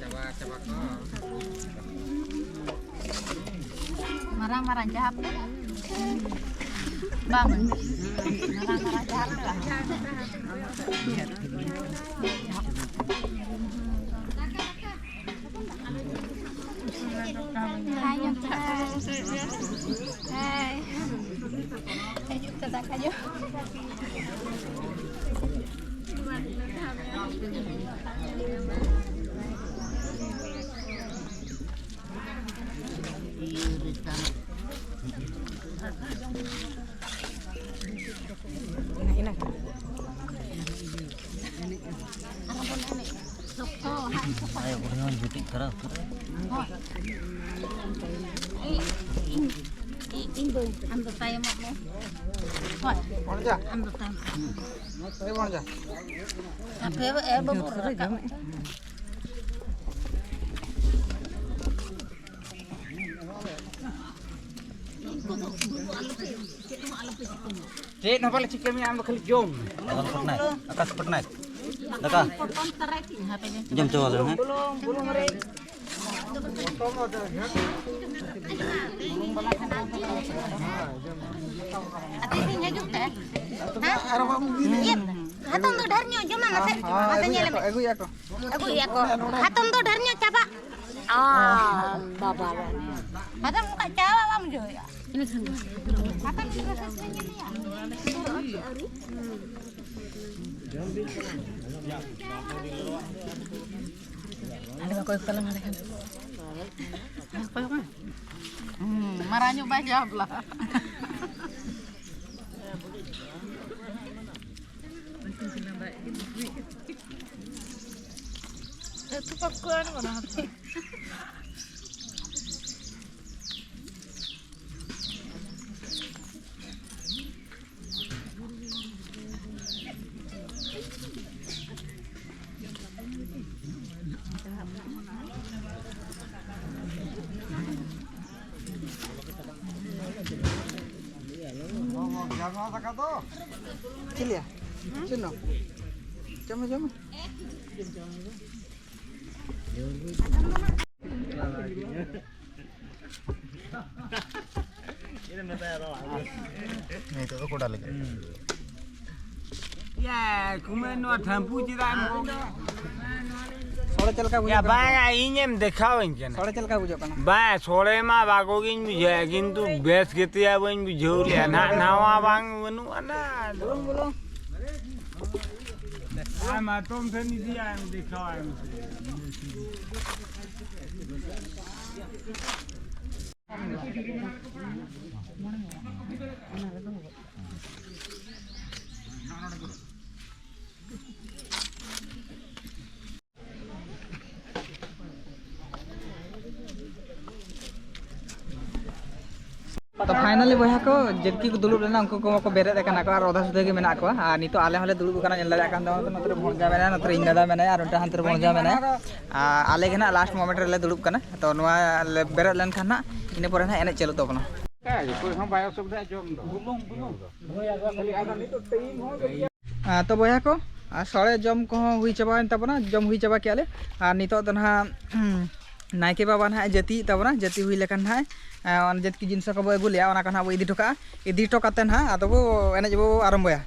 ᱪᱟᱵᱟ, ᱪᱟᱵᱟ ᱠᱚ᱾ ᱢᱟᱨᱟᱝ ᱢᱟᱨᱟᱝ ᱡᱟᱦᱟᱸ ᱯᱮ ᱵᱟᱝ, ᱢᱟᱨᱟᱝ ᱢᱟᱨᱟᱝ ᱡᱟᱦᱟᱸ ᱯᱮ ᱵᱟᱝ᱾ ᱦᱟᱭ ᱧᱚᱜ ᱯᱮ᱾ ᱦᱟᱭ᱾ ᱦᱤᱡᱩᱜ ᱯᱮ ᱫᱟᱠᱟ ᱡᱚᱢ᱾ ᱱᱚᱣᱟ ᱫᱚ ᱢᱤᱫ ᱫᱷᱟᱣ ᱜᱮ᱾ ᱟᱭᱳ ᱵᱩᱰᱷᱤ ᱦᱚᱸ ᱡᱩᱴᱤᱡ ᱠᱟᱱᱟ ᱩᱛᱟᱹᱨ᱾ ᱤᱧ ᱫᱚ ᱟᱢ ᱫᱚ ᱛᱟᱭᱚᱢᱚᱜ ᱢᱮ᱾ ᱦᱳᱭ᱾ ᱵᱚᱱᱡᱟ᱾ ᱟᱢ ᱫᱚ ᱛᱟᱭᱚᱢ᱾ ᱮ ᱵᱚᱱᱡᱟ᱾ ᱦᱟᱯᱮ, ᱮ ᱵᱟᱹᱵᱩ, ᱨᱟᱠᱟᱵ᱾ ᱪᱮᱫ ᱦᱚᱸ ᱵᱟᱞᱮ ᱪᱤᱠᱟᱹ ᱢᱮᱭᱟ, ᱟᱢ ᱫᱚ ᱠᱷᱟᱹᱞᱤ ᱡᱚᱢ ᱢᱮ᱾ ᱟᱠᱟᱥ ᱯᱚᱴᱱᱟᱭᱮᱠ, ᱟᱠᱟᱥ ᱯᱚᱴᱱᱟᱭᱮᱠ, ᱫᱟᱠᱟ ᱡᱚᱢ ᱪᱟᱵᱟ ᱞᱮᱢ, ᱦᱮᱸ? ᱟᱫᱚ ᱤᱧ ᱦᱤᱡᱩᱜ ᱛᱮ᱾ ᱦᱮᱸ? ᱤᱭᱟᱹ, ᱦᱟᱛᱚᱢ ᱫᱚ ᱰᱷᱮᱨ ᱧᱚᱜ ᱡᱚᱢᱟ, ᱱᱟᱥᱮ, ᱱᱟᱥᱮ ᱧᱮᱞ ᱢᱮ᱾ ᱟᱹᱜᱩᱭᱟ ᱠᱚ᱾ ᱟᱹᱜᱩᱭᱟ ᱠᱚ᱾ ᱦᱟᱛᱚᱢ ᱫᱚ ᱰᱷᱮᱨ ᱧᱚᱜ ᱪᱟᱵᱟᱜ᱾ ᱟᱢ ᱵᱟᱵᱟ ᱨᱮ᱾ ᱟᱫᱚ ᱚᱱᱠᱟ ᱪᱟ ᱵᱟᱢ ᱡᱚᱭᱟ᱾ ᱟᱫᱚ ᱢᱤᱫ ᱫᱷᱟᱣ ᱥᱮᱥ ᱞᱮ ᱧᱮᱞᱮᱭᱟ᱾ ᱦᱟᱸᱰᱮ ᱠᱚ ᱠᱚᱭᱚᱜ ᱛᱟᱞᱟᱝ ᱦᱟᱸᱰᱮ ᱠᱷᱟᱱ᱾ ᱦᱩᱸ, ᱢᱟᱨᱟᱝ ᱧᱚᱜ ᱵᱟᱭ ᱧᱟᱢ ᱞᱮᱫᱟ᱾ ᱟᱹᱛᱩ ᱯᱟᱠᱩᱲ ᱟᱬᱜᱚᱱᱟ ᱦᱟᱯᱮ᱾ ᱪᱮᱫ ᱞᱟᱹᱭᱟ? ᱪᱮᱫ ᱱᱚ? ᱡᱚᱢ ᱢᱮ, ᱡᱚᱢ ᱢᱮ᱾ ᱱᱤᱛᱚᱜ ᱫᱚ ᱠᱚᱰᱟ ᱞᱮᱠᱟ᱾ ᱭᱟ, ᱠᱩᱢᱟᱹᱭ ᱱᱚᱣᱟ ᱴᱷᱟᱢᱯᱩ ᱪᱮᱫᱟᱜ ᱮᱢ ᱜᱚᱜ ᱮᱫᱟ? ᱥᱚᱲᱮ ᱪᱮᱫ ᱞᱮᱠᱟ ᱭᱟ, ᱵᱩᱡᱷᱟᱹᱜ ᱠᱟᱱᱟ? ᱵᱟᱝᱟ, ᱤᱧᱮᱢ ᱫᱮᱠᱷᱟᱣᱟᱹᱧ ᱠᱟᱱᱟ᱾ ᱥᱚᱲᱮ ᱪᱮᱫ ᱞᱮᱠᱟ ᱵᱩᱡᱷᱟᱹᱜ ᱠᱟᱱᱟ? ᱵᱟᱝ, ᱥᱚᱲᱮ ᱢᱟ ᱵᱟᱜᱚ ᱜᱤᱧ ᱵᱩᱡᱷᱟᱹᱣᱟ, ᱠᱤᱱᱛᱩ ᱵᱮᱥ ᱜᱮᱛᱮᱭᱟ ᱵᱟᱹᱧ ᱵᱩᱡᱷᱟᱹᱣ ᱞᱮᱭᱟ᱾ ᱱᱟᱜ ᱱᱟᱣᱟ ᱵᱟᱝ ᱵᱟᱹᱱᱩᱜ ᱟᱱᱟ᱾ ᱵᱩᱞᱩᱝ, ᱵᱩᱞᱩᱝ᱾ ᱟᱨ ᱢᱟᱛᱚᱢ ᱴᱷᱮᱱ ᱤᱫᱤᱭᱟ, ᱮᱢ ᱫᱮᱠᱷᱟᱣᱟ, ᱮᱢ᱾ ᱛᱚ finally ᱵᱚᱭᱦᱟ ᱠᱚ, ᱡᱮᱛᱠᱤ ᱠᱚ ᱫᱩᱲᱩᱵ ᱞᱮᱱᱟ, ᱩᱱᱠᱩ ᱠᱚᱢᱟ ᱠᱚ ᱵᱮᱨᱮᱫ ᱟᱠᱟᱱᱟ ᱠᱚ ᱟᱨ ᱚᱫᱷᱟ ᱥᱩᱫᱷᱟᱹ ᱜᱮ ᱢᱮᱱᱟᱜ ᱠᱚᱣᱟ᱾ ᱟᱨ ᱱᱤᱛᱚᱜ ᱟᱞᱮ ᱦᱚᱸᱞᱮ ᱫᱩᱲᱩᱵ ᱟᱠᱟᱱᱟ, ᱧᱮᱞ ᱫᱟᱲᱮᱭᱟᱜ ᱠᱟᱱ ᱛᱟᱵᱚᱱᱟ, ᱱᱚᱛᱮ ᱨᱮ ᱵᱷᱚᱲᱡᱟ ᱢᱮᱱᱟᱭᱟ, ᱱᱚᱛᱮ ᱨᱮ ᱤᱧ ᱫᱟᱫᱟ ᱢᱮᱱᱟᱭᱟ ᱟᱨ ᱢᱤᱫᱴᱟᱝ ᱦᱟᱱᱛᱮ ᱨᱮ ᱵᱷᱚᱲᱡᱟ ᱢᱮᱱᱟᱭᱟ᱾ ᱟᱨ ᱟᱞᱮ ᱜᱮ ᱱᱟᱜ last moment ᱨᱮᱞᱮ ᱫᱩᱲᱩᱵ ᱠᱟᱱᱟ᱾ ᱛᱚ ᱱᱚᱣᱟ ᱞᱮ ᱵᱮᱨᱮᱫ ᱞᱮᱱᱠᱷᱟᱱ ᱱᱟᱜ ᱤᱱᱟᱹ ᱯᱚᱨᱮ ᱱᱟᱜ ᱮᱱᱮᱡ ᱪᱟᱹᱞᱩᱜ ᱛᱟᱵᱚᱱᱟ᱾ ᱚᱠᱚᱭ ᱦᱚᱸ ᱵᱟᱭ ᱚᱥᱩᱵᱤᱫᱷᱟᱜᱼᱟ ᱡᱚᱢ ᱫᱚ᱾ ᱟᱨ ᱛᱚ ᱵᱚᱭᱦᱟ ᱠᱚ, ᱟᱨ ᱥᱚᱲᱮ ᱡᱚᱢ ᱠᱚᱦᱚᱸ ᱦᱩᱭ ᱪᱟᱵᱟᱭᱮᱱ ᱛᱟᱵᱚᱱᱟ, ᱡᱚᱢ ᱦᱩᱭ ᱪᱟᱵᱟ ᱠᱮᱜᱼᱟ ᱞᱮ᱾ ᱟᱨ ᱱᱤᱛᱚᱜ ᱫᱚ ᱱᱟᱦᱟᱜ ᱱᱟᱭᱠᱮ ᱵᱟᱵᱟ ᱱᱟᱦᱟᱜ ᱡᱟᱹᱛᱤᱭᱮᱫ ᱛᱟᱵᱚᱱᱟ, ᱡᱟᱹᱛᱤ ᱦᱩᱭ ᱞᱮᱠᱷᱟᱱ ᱱᱟᱦᱟᱜ, ᱮ, ᱚᱱᱟ ᱡᱟᱹᱛᱤ ᱡᱤᱱᱤᱥ ᱠᱚᱵᱚ ᱟᱹᱜᱩ ᱞᱮᱜᱼᱟ, ᱚᱱᱟ ᱠᱚ ᱱᱟᱦᱟᱜ ᱵᱚ ᱤᱫᱤ ᱦᱚᱴᱚ ᱠᱟᱜᱼᱟ᱾ ᱤᱫᱤ ᱦᱚᱴᱚ ᱠᱟᱛᱮ ᱱᱟᱦᱟᱜ ᱟᱫᱚ ᱵᱚ ᱮᱱᱮᱡ ᱵᱚ ᱟᱨᱟᱢᱵᱚᱭᱟ᱾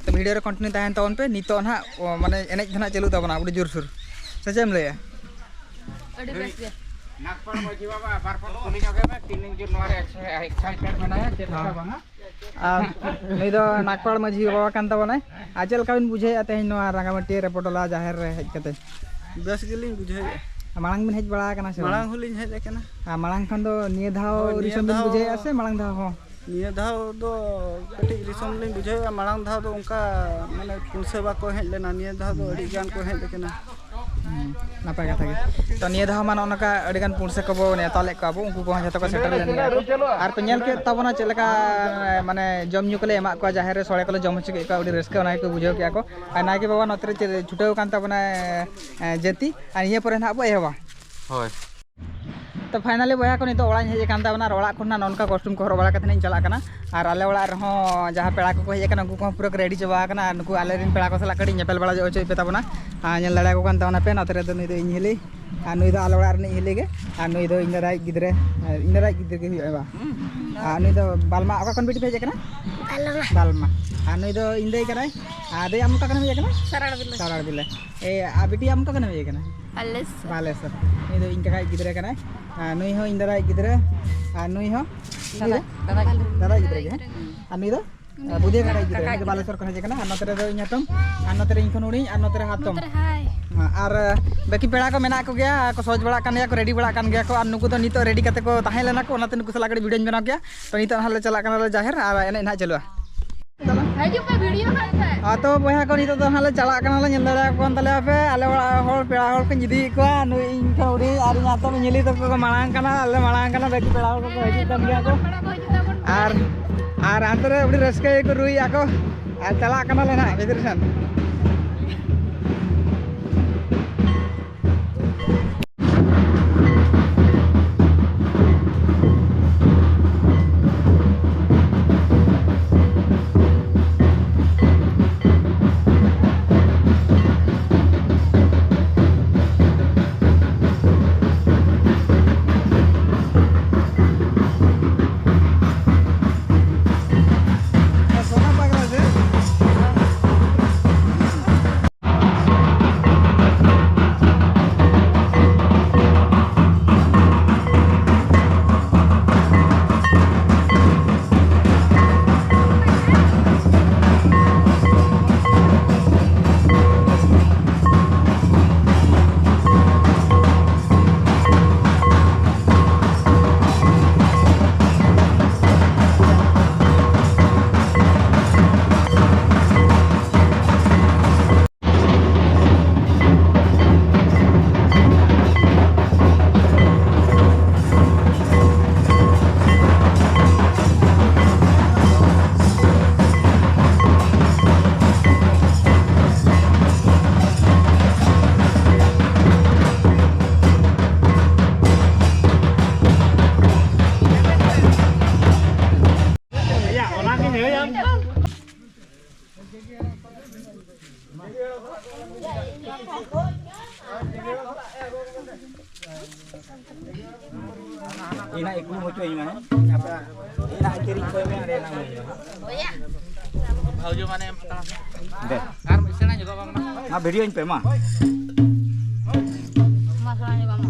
ᱛᱚ video ᱨᱮ continue ᱛᱟᱦᱮᱱ ᱛᱟᱵᱚᱱ ᱯᱮ᱾ ᱱᱤᱛᱚᱜ ᱱᱟᱦᱟᱜ, ᱚ, ᱢᱟᱱᱮ ᱮᱱᱮᱡ ᱫᱚ ᱱᱟᱦᱟᱜ ᱪᱟᱹᱞᱩᱜ ᱛᱟᱵᱚᱱᱟ ᱟᱹᱰᱤ ᱡᱳᱨᱥᱳᱨ, ᱥᱮ ᱪᱮᱫ ᱮᱢ ᱞᱟᱹᱭᱟ? ᱟᱹᱰᱤ ᱵᱮᱥ ᱜᱮ᱾ ᱱᱟᱜᱽᱯᱟᱲ ᱢᱟᱹᱡᱷᱤ ᱵᱟᱵᱟ, ᱵᱟᱨ ᱯᱷᱩᱴ ᱠᱩᱞᱤ ᱧᱚᱜᱮ ᱢᱮ, ᱛᱤᱱ ᱤᱧᱪᱤ ᱱᱚᱣᱟ ᱨᱮ excited ᱢᱮᱱᱟᱭᱟ, ᱪᱮᱫ ᱞᱮᱠᱟ ᱦᱚᱸ᱾ ᱵᱟᱝᱟ? ᱟᱨ ᱱᱩᱭ ᱫᱚ ᱱᱟᱜᱽᱯᱟᱲ ᱢᱟᱹᱡᱷᱤ ᱵᱟᱵᱟ ᱠᱟᱱ ᱛᱟᱵᱚᱱᱟᱭ᱾ ᱟᱨ ᱪᱮᱫ ᱞᱮᱠᱟ ᱵᱤᱱ ᱵᱩᱡᱷᱟᱹᱣᱮᱫᱼᱟ ᱛᱮᱦᱮᱧ ᱱᱚᱣᱟ ᱨᱟᱸᱜᱟᱢᱟᱹᱴᱤᱭᱟᱹ ᱨᱮᱯᱚᱴᱚᱞᱟ ᱡᱟᱦᱮᱨ ᱨᱮ ᱦᱮᱡ ᱠᱟᱛᱮ? ᱵᱮᱥ ᱜᱮᱞᱤᱧ ᱵᱩᱡᱷᱟᱹᱣᱮᱫᱼᱟ᱾ ᱟᱨ ᱢᱟᱲᱟᱝ ᱵᱤᱱ ᱦᱮᱡ ᱵᱟᱲᱟ ᱟᱠᱟᱱᱟ ᱥᱮ ᱵᱟᱝ? ᱢᱟᱲᱟᱝ ᱦᱚᱸᱞᱤᱧ ᱦᱮᱡ ᱟᱠᱟᱱᱟ᱾ ᱟᱨ ᱢᱟᱲᱟᱝ ᱠᱷᱚᱱ ᱫᱚ ᱱᱤᱭᱟᱹ ᱫᱷᱟᱣ ᱦᱳᱭ, ᱱᱤᱭᱟᱹ ᱫᱤᱥᱚᱢ ᱵᱤᱱ ᱫᱷᱟᱣ ᱵᱩᱡᱷᱟᱹᱣᱮᱫᱼᱟ ᱥᱮ ᱢᱟᱲᱟᱝ ᱫᱷᱟᱣ ᱦᱚᱸ? ᱱᱤᱭᱟᱹ ᱫᱷᱟᱣ ᱫᱚ ᱠᱟᱹᱴᱤᱡ ᱫᱤᱥᱚᱢ ᱞᱤᱧ ᱵᱩᱡᱷᱟᱹᱣᱮᱫᱼᱟ, ᱢᱟᱲᱟᱝ ᱫᱷᱟᱣ ᱫᱚ ᱚᱱᱠᱟ ᱢᱟᱱᱮ ᱯᱩᱭᱥᱟᱹ ᱵᱟᱠᱚ ᱦᱮᱡ ᱞᱮᱱᱟ, ᱱᱤᱭᱟᱹ ᱫᱷᱟᱣ ᱫᱚ ᱟᱹᱰᱤ ᱜᱟᱱ ᱠᱚ ᱦᱮᱡ ᱟᱠᱟᱱᱟ᱾ ᱦᱩᱸ, ᱱᱟᱯᱟᱭ ᱠᱟᱛᱷᱟ ᱜᱮ᱾ ᱛᱚ ᱱᱤᱭᱟᱹ ᱫᱷᱟᱣ ᱢᱟ ᱱᱚᱜᱼᱚ ᱱᱚᱝᱠᱟ ᱟᱹᱰᱤ ᱜᱟᱱ ᱯᱩᱲᱥᱤ ᱠᱚᱵᱚ ᱱᱮᱣᱛᱟ ᱞᱮᱫ ᱠᱚᱣᱟ ᱵᱚ, ᱩᱱᱠᱩ ᱠᱚᱦᱚᱸ ᱡᱷᱚᱛᱚ ᱠᱚ ᱥᱮᱴᱮᱨ ᱞᱮᱱ ᱜᱮᱭᱟ ᱠᱚ᱾ ᱟᱨ ᱠᱚ ᱧᱮᱞ ᱠᱮᱫ ᱛᱟᱵᱚᱱᱟ ᱪᱮᱫ ᱞᱮᱠᱟ, ᱢᱟᱱᱮ ᱡᱚᱢ ᱧᱩ ᱠᱚᱞᱮ ᱮᱢᱟᱜ ᱠᱚᱣᱟ, ᱡᱟᱦᱮᱨ ᱨᱮ ᱥᱚᱲᱮ ᱠᱚᱞᱮ ᱡᱚᱢ ᱦᱚᱪᱚ ᱠᱮᱫ ᱠᱚᱣᱟ, ᱟᱹᱰᱤ ᱨᱟᱹᱥᱠᱟᱹ ᱚᱱᱟ ᱜᱮᱠᱚ ᱵᱩᱡᱷᱟᱹᱣ ᱠᱮᱫᱼᱟ ᱠᱚ᱾ ᱟᱨ ᱱᱟᱭᱠᱮ ᱵᱟᱵᱟ ᱱᱚᱛᱮ ᱨᱮ ᱪᱮᱫ ᱪᱷᱩᱴᱟᱹᱣ ᱟᱠᱟᱱ ᱛᱟᱵᱚᱱᱟᱭ, ᱮ, ᱡᱟᱹᱛᱤ, ᱟᱨ ᱱᱤᱭᱟᱹ ᱯᱚᱨᱮ ᱱᱟᱦᱟᱜ ᱵᱚ ᱮᱦᱚᱵᱟ᱾ ᱦᱳᱭ᱾ ᱛᱚ finally ᱵᱚᱭᱦᱟ ᱠᱚ, ᱱᱤᱛᱚᱜ ᱚᱲᱟᱜ ᱤᱧ ᱦᱮᱡ ᱟᱠᱟᱱ ᱛᱟᱵᱚᱱᱟ, ᱟᱨ ᱚᱲᱟᱜ ᱠᱷᱚᱱ ᱱᱟᱜ ᱱᱚᱜᱼᱚ ᱱᱚᱝᱠᱟ costume ᱠᱚ ᱦᱚᱨᱚᱜ ᱵᱟᱲᱟ ᱠᱟᱛᱮ ᱤᱧ ᱪᱟᱞᱟᱜ ᱠᱟᱱᱟ᱾ ᱟᱨ ᱟᱞᱮ ᱚᱲᱟᱜ ᱨᱮᱦᱚᱸ ᱡᱟᱦᱟᱸ ᱯᱮᱲᱟ ᱠᱚᱠᱚ ᱦᱮᱡ ᱟᱠᱟᱱᱟ, ᱩᱱᱠᱩ ᱠᱚᱦᱚᱸ ᱯᱩᱨᱟᱹ ᱠᱚ ready ᱪᱟᱵᱟ ᱟᱠᱟᱱᱟ᱾ ᱟᱨ ᱱᱩᱠᱩ ᱟᱞᱮ ᱨᱮᱱ ᱯᱮᱲᱟ ᱠᱚ ᱥᱟᱞᱟᱜ ᱠᱟᱹᱴᱤᱡ ᱧᱮᱯᱮᱞ ᱵᱟᱲᱟ ᱦᱚᱪᱚᱭᱮᱫ ᱯᱮ ᱛᱟᱵᱚᱱᱟ᱾ ᱟᱨ ᱧᱮᱞ ᱫᱟᱲᱮᱭᱟᱠᱚ ᱠᱟᱱ ᱛᱟᱵᱚᱱᱟ ᱯᱮ, ᱱᱚᱛᱮ ᱨᱮᱫᱚ ᱱᱩᱭ ᱫᱚ ᱤᱧ ᱦᱤᱞᱤ, ᱟᱨ ᱱᱩᱭ ᱫᱚ ᱟᱞᱮ ᱚᱲᱟᱜ ᱨᱤᱱᱤᱡ ᱦᱤᱞᱤ ᱜᱮ, ᱟᱨ ᱱᱩᱭ ᱫᱚ ᱤᱧ ᱫᱟᱫᱟᱭᱤᱡ ᱜᱤᱫᱽᱨᱟᱹ, ᱟᱨ ᱤᱧ ᱫᱟᱫᱟᱭᱤᱡ ᱜᱤᱫᱽᱨᱟᱹ ᱜᱮ ᱦᱩᱭᱩᱜᱼᱟ ᱵᱟ? ᱟᱨ ᱱᱩᱭ ᱫᱚ ᱵᱟᱞᱢᱟ᱾ ᱚᱠᱟ ᱠᱷᱚᱱ ᱵᱤᱴᱤ ᱯᱮ ᱦᱮᱡ ᱟᱠᱟᱱᱟ? ᱵᱟᱞᱢᱟ᱾ ᱵᱟᱞᱢᱟ᱾ ᱟᱨ ᱱᱩᱭ ᱫᱚ ᱤᱧ ᱫᱟᱹᱭ ᱠᱟᱱᱟᱭ, ᱟᱨ ᱫᱟᱹᱭ ᱟᱢ ᱚᱠᱟ ᱠᱷᱚᱱᱮᱢ ᱦᱮᱡ ᱟᱠᱟᱱᱟ? ᱥᱟᱨᱟᱲ ᱵᱤᱞᱟᱹ᱾ ᱥᱟᱨᱟᱲ ᱵᱤᱞᱟᱹ᱾ ᱮ, ᱟᱨ ᱵᱤᱴᱤ ᱟᱢ ᱚᱠᱟ ᱠᱷᱚᱱᱮᱢ ᱦᱮᱡ ᱟᱠᱟᱱᱟ? ᱵᱟᱞᱮᱥᱚᱨ᱾ ᱵᱟᱞᱮᱥᱚᱨ᱾ ᱱᱩᱭ ᱫᱚ ᱤᱧ ᱠᱟᱠᱟᱭᱤᱡ ᱜᱤᱫᱽᱨᱟᱹ ᱠᱟᱱᱟᱭ᱾ ᱟᱨ ᱱᱩᱭ ᱦᱚᱸ ᱤᱧ ᱫᱟᱫᱟᱭᱤᱡ ᱜᱤᱫᱽᱨᱟᱹ᱾ ᱟᱨ ᱱᱩᱭ ᱦᱚᱸ ᱤᱧ ᱫᱟᱫᱟ, ᱜᱤᱫᱽᱨᱟᱹ? ᱫᱟᱫᱟᱭᱤᱡ ᱜᱤᱫᱽᱨᱟᱹ ᱜᱮ, ᱦᱮᱸ? ᱟᱨ ᱱᱩᱭ ᱫᱚ? ᱟᱨ ᱵᱩᱫᱷᱤᱭᱟᱹ ᱠᱟᱠᱟᱭᱤᱡ ᱜᱤᱫᱽᱨᱟᱹ᱾ ᱱᱩᱭ ᱫᱚ ᱵᱟᱞᱮᱥᱚᱨ ᱠᱷᱚᱱ ᱦᱮᱡ ᱟᱠᱟᱱᱟ᱾ ᱟᱨ ᱱᱚᱛᱮ ᱨᱮᱫᱚ ᱤᱧ ᱦᱟᱛᱚᱢ, ᱟᱨ ᱱᱚᱛᱮ ᱨᱮ ᱤᱧ ᱠᱷᱚᱱ ᱦᱩᱰᱤᱧ, ᱟᱨ ᱱᱚᱛᱮ ᱨᱮ ᱦᱟᱛᱚᱢ᱾ ᱱᱚᱛᱮ ᱨᱮ ᱦᱟᱭ᱾ ᱟᱨ ᱵᱟᱹᱠᱤ ᱯᱮᱲᱟ ᱠᱚ ᱢᱮᱱᱟᱜ ᱠᱚᱜᱮᱭᱟ, ᱟᱨ ᱠᱚ ᱥᱚᱡᱽ ᱵᱟᱲᱟᱜ ᱠᱟᱱ ᱜᱮᱭᱟ ᱠᱚ, ready ᱵᱟᱲᱟᱜ ᱠᱟᱱ ᱜᱮᱭᱟ ᱠᱚ᱾ ᱟᱨ ᱱᱩᱠᱩ ᱫᱚ ᱱᱤᱛᱚᱜ ready ᱠᱟᱛᱮ ᱠᱚ ᱛᱟᱦᱮᱸ ᱞᱮᱱᱟ ᱠᱚ, ᱚᱱᱟᱛᱮ ᱱᱩᱠᱩ ᱥᱟᱞᱟᱜ ᱠᱟᱹᱴᱤᱡ videoᱧ ᱵᱮᱱᱟᱣ ᱠᱮᱭᱟ᱾ ᱛᱚ ᱱᱤᱛᱚᱜ ᱦᱟᱸᱜ ᱞᱮ ᱪᱟᱞᱟᱜ ᱠᱟᱱᱟ ᱞᱮ ᱡᱟᱦᱮᱨ, ᱟᱨ ᱮᱱᱮᱡ ᱱᱟᱦᱟᱜ ᱪᱟᱹᱞᱩᱜᱼᱟ᱾ ᱦᱤᱡᱩᱜ ᱯᱮ, ᱵᱷᱤᱰᱤᱭᱳ ᱠᱷᱟᱱ ᱯᱮ᱾ ᱟᱛᱚ ᱵᱚᱭᱦᱟ ᱠᱚ, ᱱᱤᱛᱚᱜ ᱫᱚ ᱦᱟᱸᱜ ᱞᱮ ᱪᱟᱞᱟᱜ ᱠᱟᱱᱟ, ᱞᱮ ᱧᱮᱞ ᱫᱟᱲᱮᱭᱟᱠᱚ ᱠᱟᱱ ᱛᱟᱞᱮᱭᱟ ᱯᱮ᱾ ᱟᱞᱮ ᱚᱲᱟᱜ ᱦᱚᱲ, ᱯᱮᱲᱟ ᱦᱚᱲ ᱠᱚᱧ ᱤᱫᱤᱭᱮᱫ ᱠᱚᱣᱟ᱾ ᱱᱩᱭ ᱤᱧ ᱠᱷᱚᱱ ᱦᱩᱰᱤᱧ ᱟᱨ ᱤᱧ ᱦᱟᱛᱚᱢ ᱧᱮᱞᱤ ᱛᱟᱠᱚ ᱠᱚ ᱢᱟᱲᱟᱝ ᱠᱟᱱᱟ, ᱟᱞᱮ ᱢᱟᱲᱟᱝ ᱠᱟᱱᱟ, ᱵᱟᱹᱠᱤ ᱯᱮᱲᱟ ᱦᱚᱲ ᱠᱚᱠᱚ ᱦᱤᱡᱩᱜ ᱠᱟᱱ ᱜᱮᱭᱟ ᱠᱚ᱾ ᱟᱨ, ᱟᱨ ᱦᱟᱱᱛᱮ ᱨᱮ ᱟᱹᱰᱤ ᱨᱟᱹᱥᱠᱟᱹ ᱜᱮᱠᱚ ᱨᱩᱭᱮᱫᱼᱟ ᱠᱚ᱾ ᱟᱨ ᱪᱟᱞᱟᱜ ᱠᱟᱱᱟᱞᱮ ᱱᱟᱦᱟᱜ ᱵᱷᱤᱛᱨᱤ ᱥᱮᱱ᱾ ᱤᱧ ᱦᱟᱸᱜ ᱤᱠᱲᱩᱢ ᱦᱚᱪᱚᱧ ᱢᱮ, ᱦᱮᱸ? ᱤᱧ ᱦᱟᱸᱜ ᱠᱤᱨᱤᱧ ᱠᱚᱭ ᱢᱮ, ᱟᱨ ᱮᱱᱟᱝ ᱦᱩᱭᱩᱜᱼᱟ᱾ ᱵᱷᱟᱹᱣᱡᱟᱹ ᱢᱟᱱᱮ ᱮᱢ ᱦᱟᱛᱟᱲᱟ᱾ ᱫᱮ᱾ ᱟᱨ ᱢᱤᱫ ᱥᱮᱬᱟ ᱧᱚᱜᱚᱜ ᱵᱟᱝ ᱢᱟ᱾ ᱢᱟ ᱵᱷᱤᱰᱤᱭᱳᱧ ᱯᱮ, ᱢᱟ᱾ ᱢᱟ ᱥᱮᱬᱟ ᱧᱚᱜᱚᱜ ᱢᱟ᱾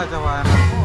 ᱪᱟᱵᱟᱭᱮᱱᱟ ᱠᱚ᱾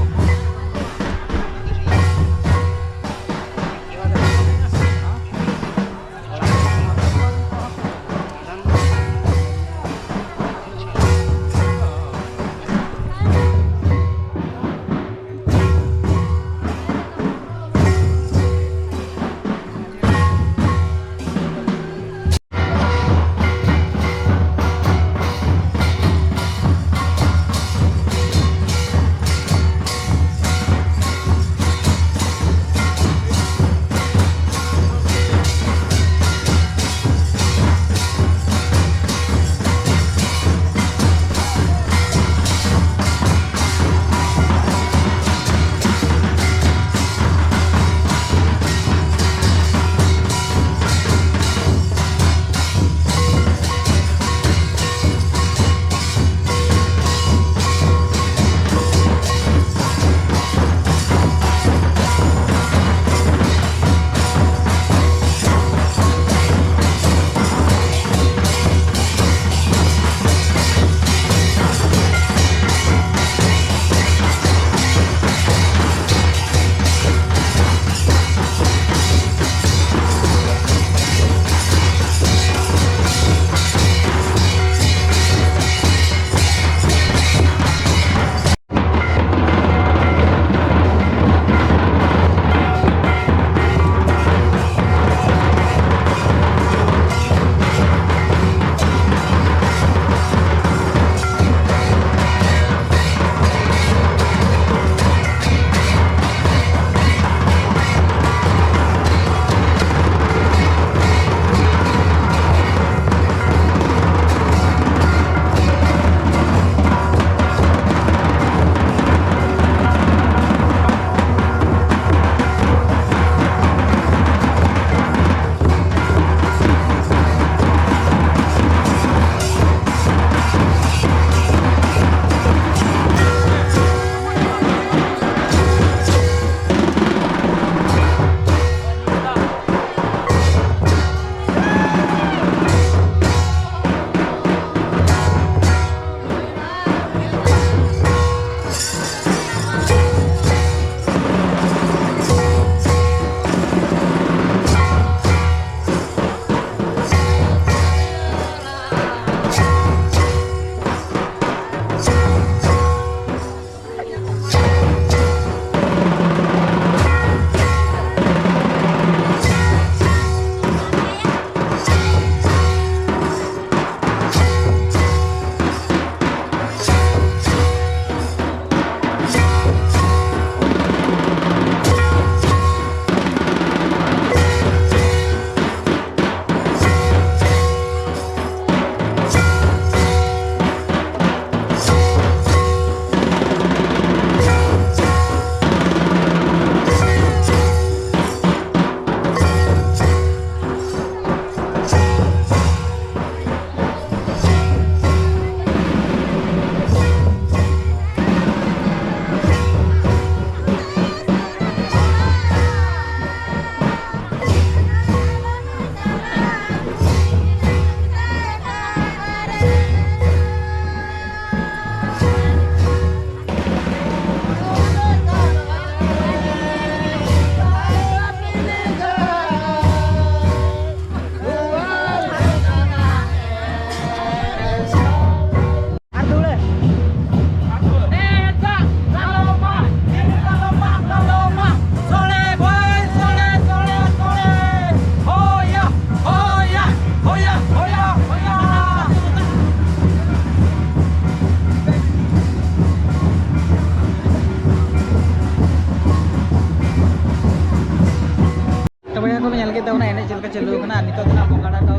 ᱪᱟᱹᱞᱩ ᱠᱟᱱᱟ, ᱱᱤᱛᱚᱜ ᱫᱚ ᱱᱟᱜ ᱵᱚᱸᱜᱟ ᱫᱟᱠᱟ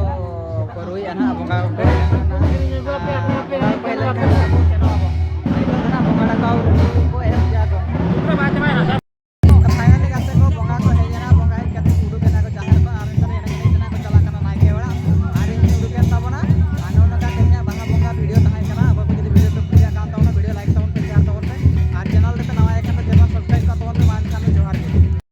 ᱠᱚ ᱨᱩᱭᱮᱫᱼᱟ ᱱᱟᱜ, ᱵᱚᱸᱜᱟ ᱠᱚ᱾